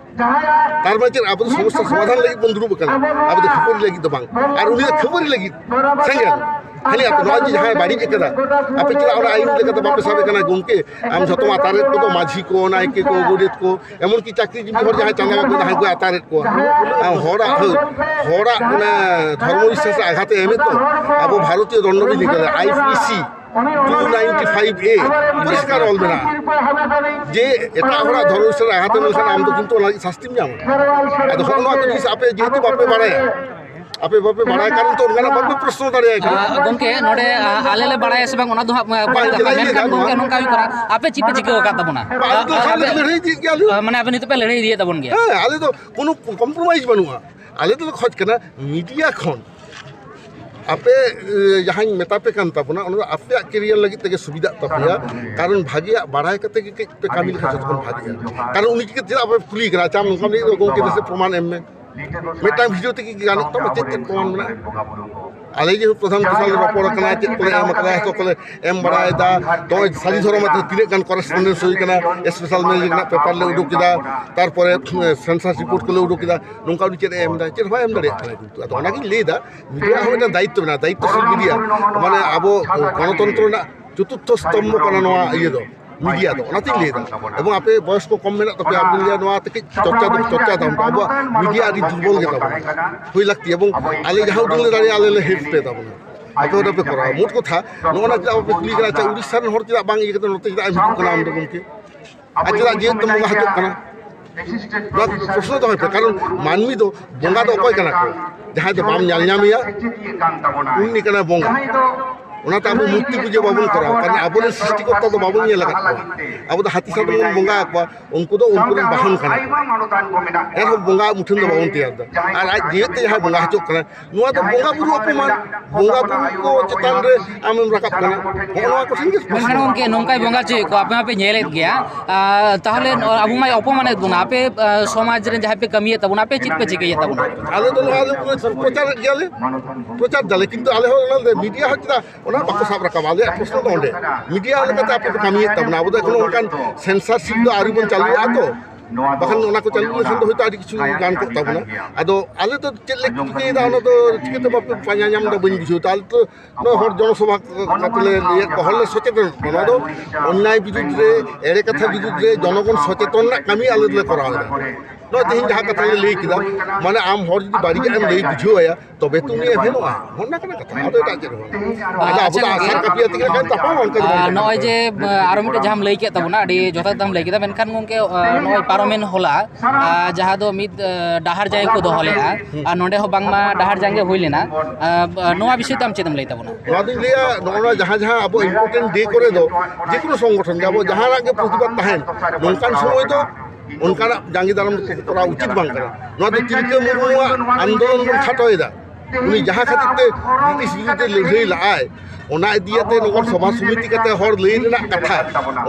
ᱛᱟᱨ ᱢᱟᱱᱮ ᱪᱮᱫ? ᱟᱵᱚ ᱫᱚ ᱥᱚᱢᱚᱥᱥᱟ ᱥᱚᱢᱟᱫᱷᱟᱱ ᱞᱟᱹᱜᱤᱫ ᱵᱚᱱ ᱫᱩᱲᱩᱵ ᱟᱠᱟᱱᱟ, ᱟᱵᱚ ᱫᱚ ᱠᱷᱟᱹᱯᱟᱹᱨᱤ ᱞᱟᱹᱜᱤᱫ ᱫᱚ ᱵᱟᱝ᱾ ᱟᱨ ᱩᱱᱤ ᱫᱚ ᱠᱷᱟᱹᱯᱟᱹᱨᱤ ᱞᱟᱹᱜᱤᱫ ᱥᱮᱸᱜᱮᱞ᱾ ᱦᱟᱹᱱᱤ ᱟᱛᱳ ᱱᱚᱜᱼᱚᱭ ᱡᱮ ᱡᱟᱦᱟᱸᱭ ᱵᱟᱹᱲᱤᱡ ᱟᱠᱟᱫᱟ, ᱟᱯᱮ ᱪᱮᱫᱟᱜ ᱚᱱᱟ ᱟᱹᱭᱤᱱ ᱞᱮᱠᱟᱛᱮ ᱵᱟᱯᱮ ᱥᱟᱵᱮ ᱠᱟᱱᱟ? ᱜᱚᱢᱠᱮ, ᱟᱢ ᱡᱷᱚᱛᱚᱢ ᱟᱛᱟᱨᱮᱫ ᱠᱚᱫᱚ ᱢᱟᱹᱡᱷᱤ ᱠᱚ, ᱱᱟᱭᱠᱮ ᱠᱚ, ᱜᱚᱰᱮᱛ ᱠᱚ, ᱮᱢᱚᱱᱠᱤ ᱪᱟᱹᱠᱨᱤᱡᱤᱵᱤ ᱦᱚᱲ ᱡᱟᱦᱟᱸᱭ ᱪᱟᱸᱫᱟ ᱵᱟᱠᱚ ᱡᱟᱦᱟᱸᱭ ᱠᱚ ᱟᱛᱟᱨᱮᱫ ᱠᱚᱣᱟ᱾ ᱟᱢ ᱦᱚᱲᱟᱜ, ᱦᱚᱲᱟᱜ ᱚᱱᱟ ᱫᱷᱚᱨᱢᱚ ᱵᱤᱥᱥᱟᱥ ᱨᱮ ᱟᱜᱷᱟᱛ ᱮ ᱮᱢᱮᱫ ᱫᱚ᱾ ᱟᱵᱚ ᱵᱷᱟᱨᱚᱛᱤᱭᱚ ᱫᱚᱱᱰᱚ ᱵᱤᱫᱷᱤ ᱠᱟᱫᱟ, I P C two ninety five ᱮ, ᱯᱚᱨᱤᱥᱠᱟᱨ ᱚᱞ ᱢᱮᱱᱟᱜᱼᱟ ᱡᱮ ᱮᱴᱟᱜ ᱦᱚᱲᱟᱜ ᱫᱷᱚᱨᱢᱚ ᱵᱤᱥᱥᱟᱥ ᱨᱮ ᱟᱜᱷᱟᱛ ᱮᱢ ᱞᱮᱠᱷᱟᱱ ᱟᱢ ᱫᱚ ᱠᱤᱱᱛᱩ ᱚᱱᱟ ᱞᱟᱹᱜᱤᱫ ᱥᱟᱥᱛᱤᱢ ᱧᱟᱢᱟ᱾ ᱟᱫᱚ ᱦᱚᱸᱜᱼᱚ ᱱᱚᱣᱟ ᱠᱚ ᱡᱤᱱᱤᱥ ᱟᱯᱮ ᱡᱮᱦᱮᱛᱩ ᱵᱟᱯᱮ ᱵᱟᱲᱟᱭᱟ, ᱟᱯᱮ ᱵᱟᱯᱮ ᱵᱟᱲᱟᱭ ᱠᱟᱨᱚᱱ ᱛᱮ ᱚᱱᱠᱟᱱᱟᱜ ᱵᱟᱯᱮ ᱯᱨᱚᱥᱱᱚ ᱫᱟᱲᱮᱭᱟᱭ ᱠᱟᱱᱟ᱾ ᱟᱨ ᱜᱚᱢᱠᱮ, ᱱᱚᱰᱮ, ᱟ, ᱟᱞᱮ ᱞᱮ ᱵᱟᱲᱟᱭᱟ ᱥᱮ ᱵᱟᱝ, ᱚᱱᱟ ᱫᱚ ᱦᱟᱸᱜ, ᱟ, ᱵᱟᱝ, ᱯᱚᱨᱮ ᱠᱟᱛᱷᱟ᱾ ᱪᱮᱫᱟᱜ ᱤᱧ ᱞᱟᱹᱭ ᱢᱮᱱᱠᱷᱟᱱ ᱫᱟ? ᱜᱚᱢᱠᱮ, ᱱᱚᱣᱟ ᱱᱚᱝᱠᱟ ᱦᱩᱭᱩᱜ ᱠᱟᱱᱟ, ᱟᱯᱮ ᱪᱮᱫ ᱯᱮ ᱪᱤᱠᱟᱹ ᱟᱠᱟᱫ ᱛᱟᱵᱚᱱᱟ? ᱵᱟᱝ, ᱟᱞᱮ ᱫᱚ ᱟ, ᱥᱟᱱᱟᱢ ᱟᱯᱮ, ᱞᱟᱹᱲᱦᱟᱹᱭ ᱤᱫᱤᱭᱮᱫ ᱜᱮᱭᱟ ᱞᱮ᱾ ᱟ, ᱢᱟᱱᱮ, ᱟᱯᱮ ᱱᱤᱛᱚᱜ ᱯᱮ ᱞᱟᱹᱲᱦᱟᱹᱭ ᱤᱫᱤᱭᱮᱫ ᱛᱟᱵᱚᱱ ᱜᱮᱭᱟ? ᱦᱮᱸ, ᱟᱞᱮ ᱫᱚ ᱠᱳᱱᱳ compromise ᱵᱟᱹᱱᱩᱜᱼᱟ᱾ ᱟᱞᱮ ᱫᱚᱞᱮ ᱠᱷᱚᱡᱽ ᱠᱟᱱᱟ ᱢᱤᱰᱤᱭᱟ ᱠᱷᱚᱱ ᱟᱯᱮ, ᱮ, ᱡᱟᱦᱟᱸᱧ ᱢᱮᱛᱟ ᱯᱮ ᱠᱟᱱ ᱛᱟᱵᱚᱱᱟ, ᱚᱱᱟ ᱫᱚ ᱟᱯᱮᱭᱟᱜ career ᱞᱟᱹᱜᱤᱫ ᱛᱮᱜᱮ ᱥᱩᱵᱤᱫᱷᱟᱜ ᱛᱟᱯᱮᱭᱟ᱾ ᱠᱟᱨᱚᱱ ᱵᱷᱟᱜᱮᱭᱟᱜ ᱵᱟᱲᱟᱭ ᱠᱟᱛᱮ ᱜᱮ ᱠᱟᱹᱡ ᱯᱮ ᱠᱟᱹᱢᱤ ᱞᱮᱠᱷᱟᱱ ᱡᱚᱛᱚ ᱠᱷᱚᱱ ᱵᱷᱟᱜᱮᱜᱼᱟ᱾ ᱠᱟᱨᱚᱱ ᱩᱱᱤ ᱪᱤᱠᱟᱹ, ᱪᱮᱫᱟᱜ ᱵᱟᱯᱮ ᱠᱩᱞᱤᱭᱮ ᱠᱟᱱᱟ? ᱟᱪᱪᱷᱟ, ᱟᱢ ᱱᱚᱝᱠᱟᱢ ᱞᱟᱹᱭ ᱠᱮᱫᱟ, ᱜᱚᱢᱠᱮ, ᱫᱮᱥᱮ ᱯᱨᱚᱢᱟᱱ ᱮᱢ ᱢᱮ᱾ ᱢᱤᱫᱴᱟᱝ video ᱛᱮᱜᱮ ᱜᱟᱱᱚᱜ ᱛᱟᱢᱟ? ᱪᱮᱫ ᱪᱮᱫ ᱯᱨᱚᱢᱟᱱ ᱢᱮᱱᱟᱜᱼᱟ? ᱟᱞᱮ ᱡᱮ ᱯᱨᱚᱫᱷᱟᱱ ᱠᱚ ᱥᱟᱶ ᱞᱮ ᱨᱚᱯᱚᱲ ᱠᱟᱱᱟ, ᱪᱮᱫ ᱠᱚᱞᱮ ᱮᱢ ᱠᱟᱫᱟ, ᱡᱚᱛᱚ ᱠᱚᱞᱮ ᱮᱢ ᱵᱟᱲᱟᱭᱮᱫᱟ᱾ ᱱᱚᱜᱼᱚᱭ ᱥᱟᱹᱨᱤ ᱫᱷᱚᱨᱚᱢ ᱟᱛᱮ ᱛᱤᱱᱟᱹᱜ ᱜᱟᱱ correspondence ᱦᱩᱭ ᱠᱟᱱᱟ, special mail ᱨᱮᱱᱟᱜ paper ᱞᱮ ᱩᱰᱩᱠ ᱠᱮᱫᱟ, ᱛᱟᱨᱯᱚᱨᱮ, ᱩᱸ, census report ᱠᱚᱞᱮ ᱩᱰᱩᱠ ᱠᱮᱫᱟ᱾ ᱱᱚᱝᱠᱟ ᱩᱱᱤ ᱪᱮᱫ ᱮ ᱮᱢ ᱮᱫᱟ? ᱪᱮᱫ ᱦᱚᱸ ᱵᱟᱭ ᱮᱢ ᱫᱟᱲᱮᱭᱟᱜ ᱠᱟᱱᱟ᱾ ᱠᱤᱱᱛᱩ ᱟᱫᱚ ᱚᱱᱟᱜᱤᱧ ᱞᱟᱹᱭᱫᱟ, ᱢᱤᱰᱤᱭᱟ ᱦᱚᱸ ᱢᱤᱫᱴᱟᱝ ᱫᱟᱭᱤᱛᱛᱚ ᱢᱮᱱᱟᱜᱼᱟ, ᱫᱟᱭᱤᱛᱛᱚᱥᱤᱞ ᱢᱤᱰᱤᱭᱟ᱾ ᱢᱟᱱᱮ ᱟᱵᱚ ᱜᱚᱱᱚᱛᱚᱱᱛᱨᱚ ᱨᱮᱱᱟᱜ ᱪᱚᱛᱩᱨᱛᱷᱚ ᱥᱛᱚᱢᱵᱷᱚ ᱠᱟᱱᱟ ᱱᱚᱣᱟ ᱤᱭᱟᱹ ᱫᱚ, ᱢᱤᱰᱤᱭᱟ ᱫᱚ᱾ ᱚᱱᱟᱛᱤᱧ ᱞᱟᱹᱭᱫᱟ᱾ ᱮᱵᱚᱝ ᱟᱯᱮ ᱵᱚᱭᱚᱥ ᱠᱚ ᱠᱚᱢ ᱢᱮᱱᱟᱜ ᱛᱟᱯᱮᱭᱟ, ᱟᱯᱮ ᱞᱟᱹᱭᱟ ᱱᱚᱣᱟ ᱛᱮ ᱠᱟᱹᱡ ᱪᱚᱨᱪᱟ ᱫᱚ, ᱪᱚᱨᱪᱟ ᱛᱟᱵᱚᱱ ᱯᱮ᱾ ᱟᱵᱚᱣᱟᱜ ᱢᱤᱰᱤᱭᱟ ᱟᱹᱰᱤ ᱫᱩᱨᱵᱚᱞ ᱜᱮ ᱛᱟᱵᱚᱱᱟ, ᱦᱩᱭ ᱞᱟᱹᱠᱛᱤ᱾ ᱮᱵᱚᱝ ᱟᱞᱮ ᱡᱟᱦᱟᱸ ᱩᱰᱟᱹᱝ ᱞᱮ ᱫᱟᱲᱮᱭᱟᱜᱼᱟ, ᱟᱞᱮ ᱞᱮ help ᱯᱮ ᱛᱟᱵᱚᱱᱟ᱾ ᱟᱯᱮ ᱚᱸᱰᱮ ᱯᱮ ᱠᱚᱨᱟᱣᱟ᱾ ᱢᱳᱴ ᱠᱚᱛᱷᱟ, ᱱᱚᱜᱼᱚ ᱱᱟ ᱪᱮᱫᱟᱜ ᱵᱟᱯᱮ ᱠᱩᱞᱤ ᱠᱟᱱᱟ, ᱟᱪᱪᱷᱟ, ᱩᱲᱤᱥᱥᱟ ᱨᱮᱱ ᱦᱚᱲ ᱪᱮᱫᱟᱜ ᱵᱟᱝ ᱤᱭᱟᱹ ᱠᱟᱛᱮ ᱱᱚᱛᱮ ᱪᱮᱫᱟᱜ ᱮᱢ ᱦᱤᱡᱩᱜ ᱠᱟᱱᱟ ᱟᱢ ᱫᱚ ᱜᱚᱢᱠᱮ? ᱟᱨ ᱪᱮᱫᱟᱜ ᱡᱮᱣᱮᱫ ᱛᱮᱢ ᱵᱚᱸᱜᱟ ᱦᱚᱪᱚᱜ ᱠᱟᱱᱟ? ᱱᱚᱣᱟ ᱯᱨᱚᱥᱱᱚ ᱫᱚᱦᱚᱭ ᱯᱮ, ᱠᱟᱨᱚᱱ ᱢᱟᱹᱱᱢᱤ ᱫᱚ ᱵᱚᱸᱜᱟ ᱫᱚ ᱚᱠᱚᱭ ᱠᱟᱱᱟ ᱠᱚ? ᱡᱟᱦᱟᱸᱭ ᱫᱚ ᱵᱟᱢ ᱧᱮᱞ ᱧᱟᱢᱮᱭᱟ, ᱩᱱᱤ ᱠᱟᱱᱟᱭ ᱵᱚᱸᱜᱟ᱾ ᱚᱱᱟᱛᱮ ᱟᱵᱚ ᱢᱩᱨᱛᱤ ᱯᱩᱡᱟᱹ ᱵᱟᱵᱚᱱ ᱠᱚᱨᱟᱣᱟ, ᱠᱟᱨᱚᱱ ᱟᱵᱚᱨᱮᱱ ᱥᱨᱤᱥᱴᱤᱠᱚᱨᱛᱟ ᱫᱚ ᱵᱟᱵᱚᱱ ᱧᱮᱞ ᱟᱠᱟᱫ ᱠᱚᱣᱟ᱾ ᱟᱵᱚ ᱫᱚ ᱦᱟᱹᱛᱤ ᱥᱟᱫᱚᱢ ᱵᱚᱱ ᱵᱚᱸᱜᱟ ᱟᱠᱚᱣᱟ, ᱩᱱᱠᱩ ᱫᱚ ᱩᱱᱠᱩ ᱨᱮᱱ ᱵᱟᱦᱚᱱ ᱠᱟᱱᱟ ᱠᱚ᱾ ᱮᱱᱦᱚᱸ ᱵᱚᱸᱜᱟ ᱢᱩᱴᱷᱟᱹᱱ ᱫᱚ ᱵᱟᱵᱚᱱ ᱛᱮᱭᱟᱨ ᱮᱫᱟ᱾ ᱟᱨ ᱟᱡ ᱡᱮᱦᱮᱛᱩ ᱡᱟᱦᱟᱸᱭ ᱵᱚᱸᱜᱟ ᱦᱚᱪᱚᱜ ᱠᱟᱱᱟ, ᱱᱚᱣᱟ ᱫᱚ ᱵᱚᱸᱜᱟ ᱵᱩᱨᱩ ᱚᱯᱚᱢᱟᱱ, ᱵᱚᱸᱜᱟ ᱵᱩᱨᱩ ᱠᱚ ᱪᱮᱛᱟᱱ ᱨᱮ ᱟᱢᱮᱢ ᱨᱟᱠᱟᱵ ᱠᱟᱱᱟ, ᱱᱚᱜᱼᱚ ᱱᱚᱣᱟ ᱠᱚ ᱴᱷᱮᱱ ᱜᱮ ᱢᱮᱱᱠᱷᱟᱱ ᱜᱚᱢᱠᱮ, ᱱᱚᱝᱠᱟᱭ ᱵᱚᱸᱜᱟ ᱦᱚᱪᱚᱭᱮᱫ ᱠᱚᱣᱟ, ᱟᱯᱮ ᱢᱟᱯᱮ ᱧᱮᱞᱮᱫ ᱜᱮᱭᱟ᱾ ᱟᱨ ᱛᱟᱦᱚᱞᱮ ᱟᱵᱚ ᱢᱟᱭ ᱚᱯᱚᱢᱟᱱᱮᱫ ᱵᱚᱱᱟ, ᱟᱯᱮ ᱟᱨ ᱥᱚᱢᱟᱡᱽ ᱨᱮ ᱡᱟᱦᱟᱸᱭ ᱯᱮ ᱠᱟᱹᱢᱤᱭᱮᱫ ᱛᱟᱵᱚᱱᱟ, ᱟᱯᱮ ᱪᱮᱫ ᱯᱮ ᱪᱤᱠᱟᱹᱭᱮᱫ ᱛᱟᱵᱚᱱᱟ? ᱟᱞᱮ ᱫᱚ ᱱᱚᱣᱟ ᱫᱚ ᱯᱨᱚᱪᱟᱨᱮᱫ ᱜᱮᱭᱟᱞᱮ, ᱯᱨᱚᱪᱟᱨ ᱫᱟᱞᱮ, ᱠᱤᱱᱛᱩ ᱟᱞᱮ ᱦᱚᱸ ᱚᱱᱟ ᱢᱤᱰᱤᱭᱟ ᱦᱚᱸ ᱪᱮᱫᱟᱜ ᱚᱱᱟ ᱵᱟᱠᱚ ᱥᱟᱵ ᱨᱟᱠᱟᱵᱟ? ᱟᱞᱮᱭᱟᱜ ᱯᱨᱚᱥᱱᱚ ᱫᱚ ᱚᱸᱰᱮ, ᱢᱤᱰᱤᱭᱟ ᱞᱮᱠᱟᱛᱮ ᱟᱯᱮ ᱯᱮ ᱠᱟᱹᱢᱤᱭᱮᱫ ᱛᱟᱵᱚᱱᱟ, ᱟᱵᱚ ᱫᱚ ᱮᱠᱷᱚᱱᱳ ᱚᱱᱠᱟᱱ ᱥᱮᱱᱥᱟᱨᱥᱤᱯ ᱫᱚ ᱟᱹᱣᱨᱤ ᱵᱚᱱ ᱪᱟᱹᱞᱩᱭᱟ ᱛᱚ, ᱵᱟᱠᱷᱟᱱ ᱚᱱᱟ ᱠᱚ ᱪᱟᱹᱞᱩ ᱞᱮᱠᱷᱟᱱ ᱫᱚ ᱦᱳᱭᱛᱳ ᱟᱹᱰᱤ ᱠᱤᱪᱷᱩ ᱜᱟᱱ ᱠᱚᱜ ᱛᱟᱵᱚᱱᱟ᱾ ᱟᱫᱚ ᱟᱞᱮ ᱫᱚ ᱪᱮᱫ ᱞᱮ ᱪᱤᱠᱟᱹᱭᱮᱫᱟ, ᱚᱱᱟ ᱫᱚ ᱪᱤᱠᱟᱹᱛᱮ ᱵᱟᱯᱮ ᱯᱟᱸᱡᱟ ᱧᱟᱢ ᱮᱫᱟ, ᱵᱟᱹᱧ ᱵᱩᱡᱷᱟᱹᱣ ᱮᱫᱟ᱾ ᱟᱞᱮ ᱫᱚ ᱱᱚᱣᱟ ᱦᱚᱲ ᱡᱚᱱᱚᱥᱚᱵᱷᱟ ᱠᱟᱛᱮ ᱞᱮ ᱞᱟᱹᱭᱮᱫ ᱠᱚᱣᱟ, ᱦᱚᱲ ᱞᱮ ᱥᱚᱪᱮᱛᱚᱱ ᱠᱚᱣᱟ᱾ ᱱᱚᱣᱟ ᱫᱚ ᱚᱱᱱᱟᱭ ᱵᱤᱨᱩᱫᱽ ᱨᱮ, ᱮᱲᱮ ᱠᱟᱛᱷᱟ ᱵᱤᱨᱩᱫᱽ ᱨᱮ ᱡᱚᱱᱚᱜᱚᱱ ᱥᱚᱪᱮᱛᱚᱱ ᱨᱮᱱᱟᱜ ᱠᱟᱹᱢᱤ ᱟᱞᱮ ᱫᱚᱞᱮ ᱠᱚᱨᱟᱣ ᱮᱫᱟ᱾ ᱱᱚᱣᱟ ᱛᱮᱦᱮᱧ ᱡᱟᱦᱟᱸ ᱠᱟᱛᱷᱟ ᱞᱮ ᱞᱟᱹᱭ ᱠᱮᱫᱟ, ᱢᱟᱱᱮ ᱟᱢ ᱦᱚᱲ ᱡᱩᱫᱤ ᱵᱟᱹᱲᱤᱡᱟᱜ ᱮᱢ ᱞᱟᱹᱭ ᱵᱩᱡᱷᱟᱹᱣ ᱟᱭᱟ, ᱛᱚᱵᱮ ᱛᱚ ᱩᱱᱤ ᱮᱵᱷᱮᱱᱚᱜᱼᱟ, ᱚᱱᱟ ᱠᱟᱱᱟ ᱠᱟᱛᱷᱟ, ᱟᱫᱚ ᱮᱴᱟᱜ ᱪᱮᱫ ᱦᱚᱸ ᱵᱟᱝ᱾ ᱟᱫᱚ ᱟᱵᱚ ᱫᱚ ᱟᱪᱪᱷᱟ, ᱟᱥᱟᱨ ᱜᱚᱢᱠᱮ᱾ ᱠᱟᱹᱯᱤᱭᱟᱹ ᱛᱮᱜᱮ ᱠᱷᱟᱱ ᱛᱟᱯᱟᱢ, ᱚᱱᱠᱟ ᱫᱚ ᱵᱟᱝ ᱟᱨ ᱠᱟᱱᱟ᱾ ᱱᱚᱜᱼᱚᱭ ᱡᱮ, ᱟᱨᱚ ᱢᱤᱫᱴᱮᱡ ᱡᱟᱦᱟᱸᱢ ᱞᱟᱹᱭ ᱠᱮᱫ ᱛᱟᱵᱚᱱᱟ, ᱟᱹᱰᱤ ᱡᱚᱛᱷᱟᱛ ᱠᱟᱛᱷᱟᱢ ᱞᱟᱹᱭ ᱠᱮᱫᱟ, ᱢᱮᱱᱠᱷᱟᱱ ᱜᱚᱢᱠᱮ, ᱱᱚᱜᱼᱚᱭ ᱯᱟᱨᱚᱢᱮᱱ ᱦᱚᱞᱟ, ᱟᱨ ᱡᱟᱦᱟᱸ ᱫᱚ ᱢᱤᱫ, ᱟᱨ ᱰᱟᱦᱟᱨ ᱡᱟᱸᱜᱮ ᱠᱚ ᱫᱚᱦᱚ ᱞᱮᱫᱼᱟ, ᱦᱩᱸ᱾ ᱟᱨ ᱱᱚᱸᱰᱮ ᱦᱚᱸ ᱵᱟᱝᱢᱟ ᱰᱟᱦᱟᱨ ᱡᱟᱸᱜᱮ ᱦᱩᱭ ᱞᱮᱱᱟ, ᱟᱨ, ᱱᱚᱣᱟ ᱵᱤᱥᱚᱭ ᱛᱮ ᱟᱢ ᱪᱮᱫ ᱮᱢ ᱞᱟᱹᱭ ᱛᱟᱵᱚᱱᱟ? ᱱᱚᱣᱟ ᱫᱚᱧ ᱞᱟᱹᱭᱟ, ᱱᱚᱜᱼᱚ ᱱᱚᱣᱟ ᱡᱟᱦᱟᱸ ᱡᱟᱦᱟᱸ ᱟᱵᱚ important day ᱠᱚᱨᱮ ᱫᱚ ᱡᱮᱠᱳᱱᱳ ᱥᱚᱝᱜᱚᱴᱷᱚᱱ ᱜᱮ ᱟᱵᱚ ᱡᱟᱦᱟᱱᱟᱜ ᱜᱮ ᱯᱨᱚᱛᱤᱵᱟᱫ ᱛᱟᱦᱮᱱ, ᱱᱚᱝᱠᱟᱱ ᱥᱚᱢᱚᱭ ᱫᱚ ᱚᱱᱠᱟᱱᱟᱜ ᱡᱟᱸᱜᱮ ᱫᱟᱨᱟᱢ ᱫᱚ ᱠᱚᱨᱟᱣ ᱩᱪᱤᱛ ᱵᱟᱝ ᱠᱟᱱᱟ᱾ ᱱᱚᱣᱟ ᱫᱚ ᱛᱤᱞᱠᱟᱹ ᱢᱩᱨᱢᱩᱣᱟᱜ ᱟᱱᱫᱳᱞᱚᱱ ᱵᱚᱱ ᱠᱷᱟᱴᱚᱭᱮᱫᱟ᱾ ᱩᱱᱤ ᱡᱟᱦᱟᱸ ᱠᱷᱟᱹᱛᱤᱨ ᱛᱮ ᱵᱨᱤᱴᱤᱥ ᱵᱤᱨᱩᱫᱽ ᱨᱮ ᱞᱟᱹᱲᱦᱟᱹᱭ ᱞᱟᱜᱼᱟᱭ, ᱚᱱᱟ ᱤᱫᱤᱭᱟᱛᱮ ᱱᱚᱝᱠᱟ ᱥᱚᱵᱷᱟ ᱥᱚᱢᱤᱛᱤ ᱠᱟᱛᱮ ᱦᱚᱲ ᱞᱟᱹᱭ ᱨᱮᱱᱟᱜ ᱠᱟᱛᱷᱟ,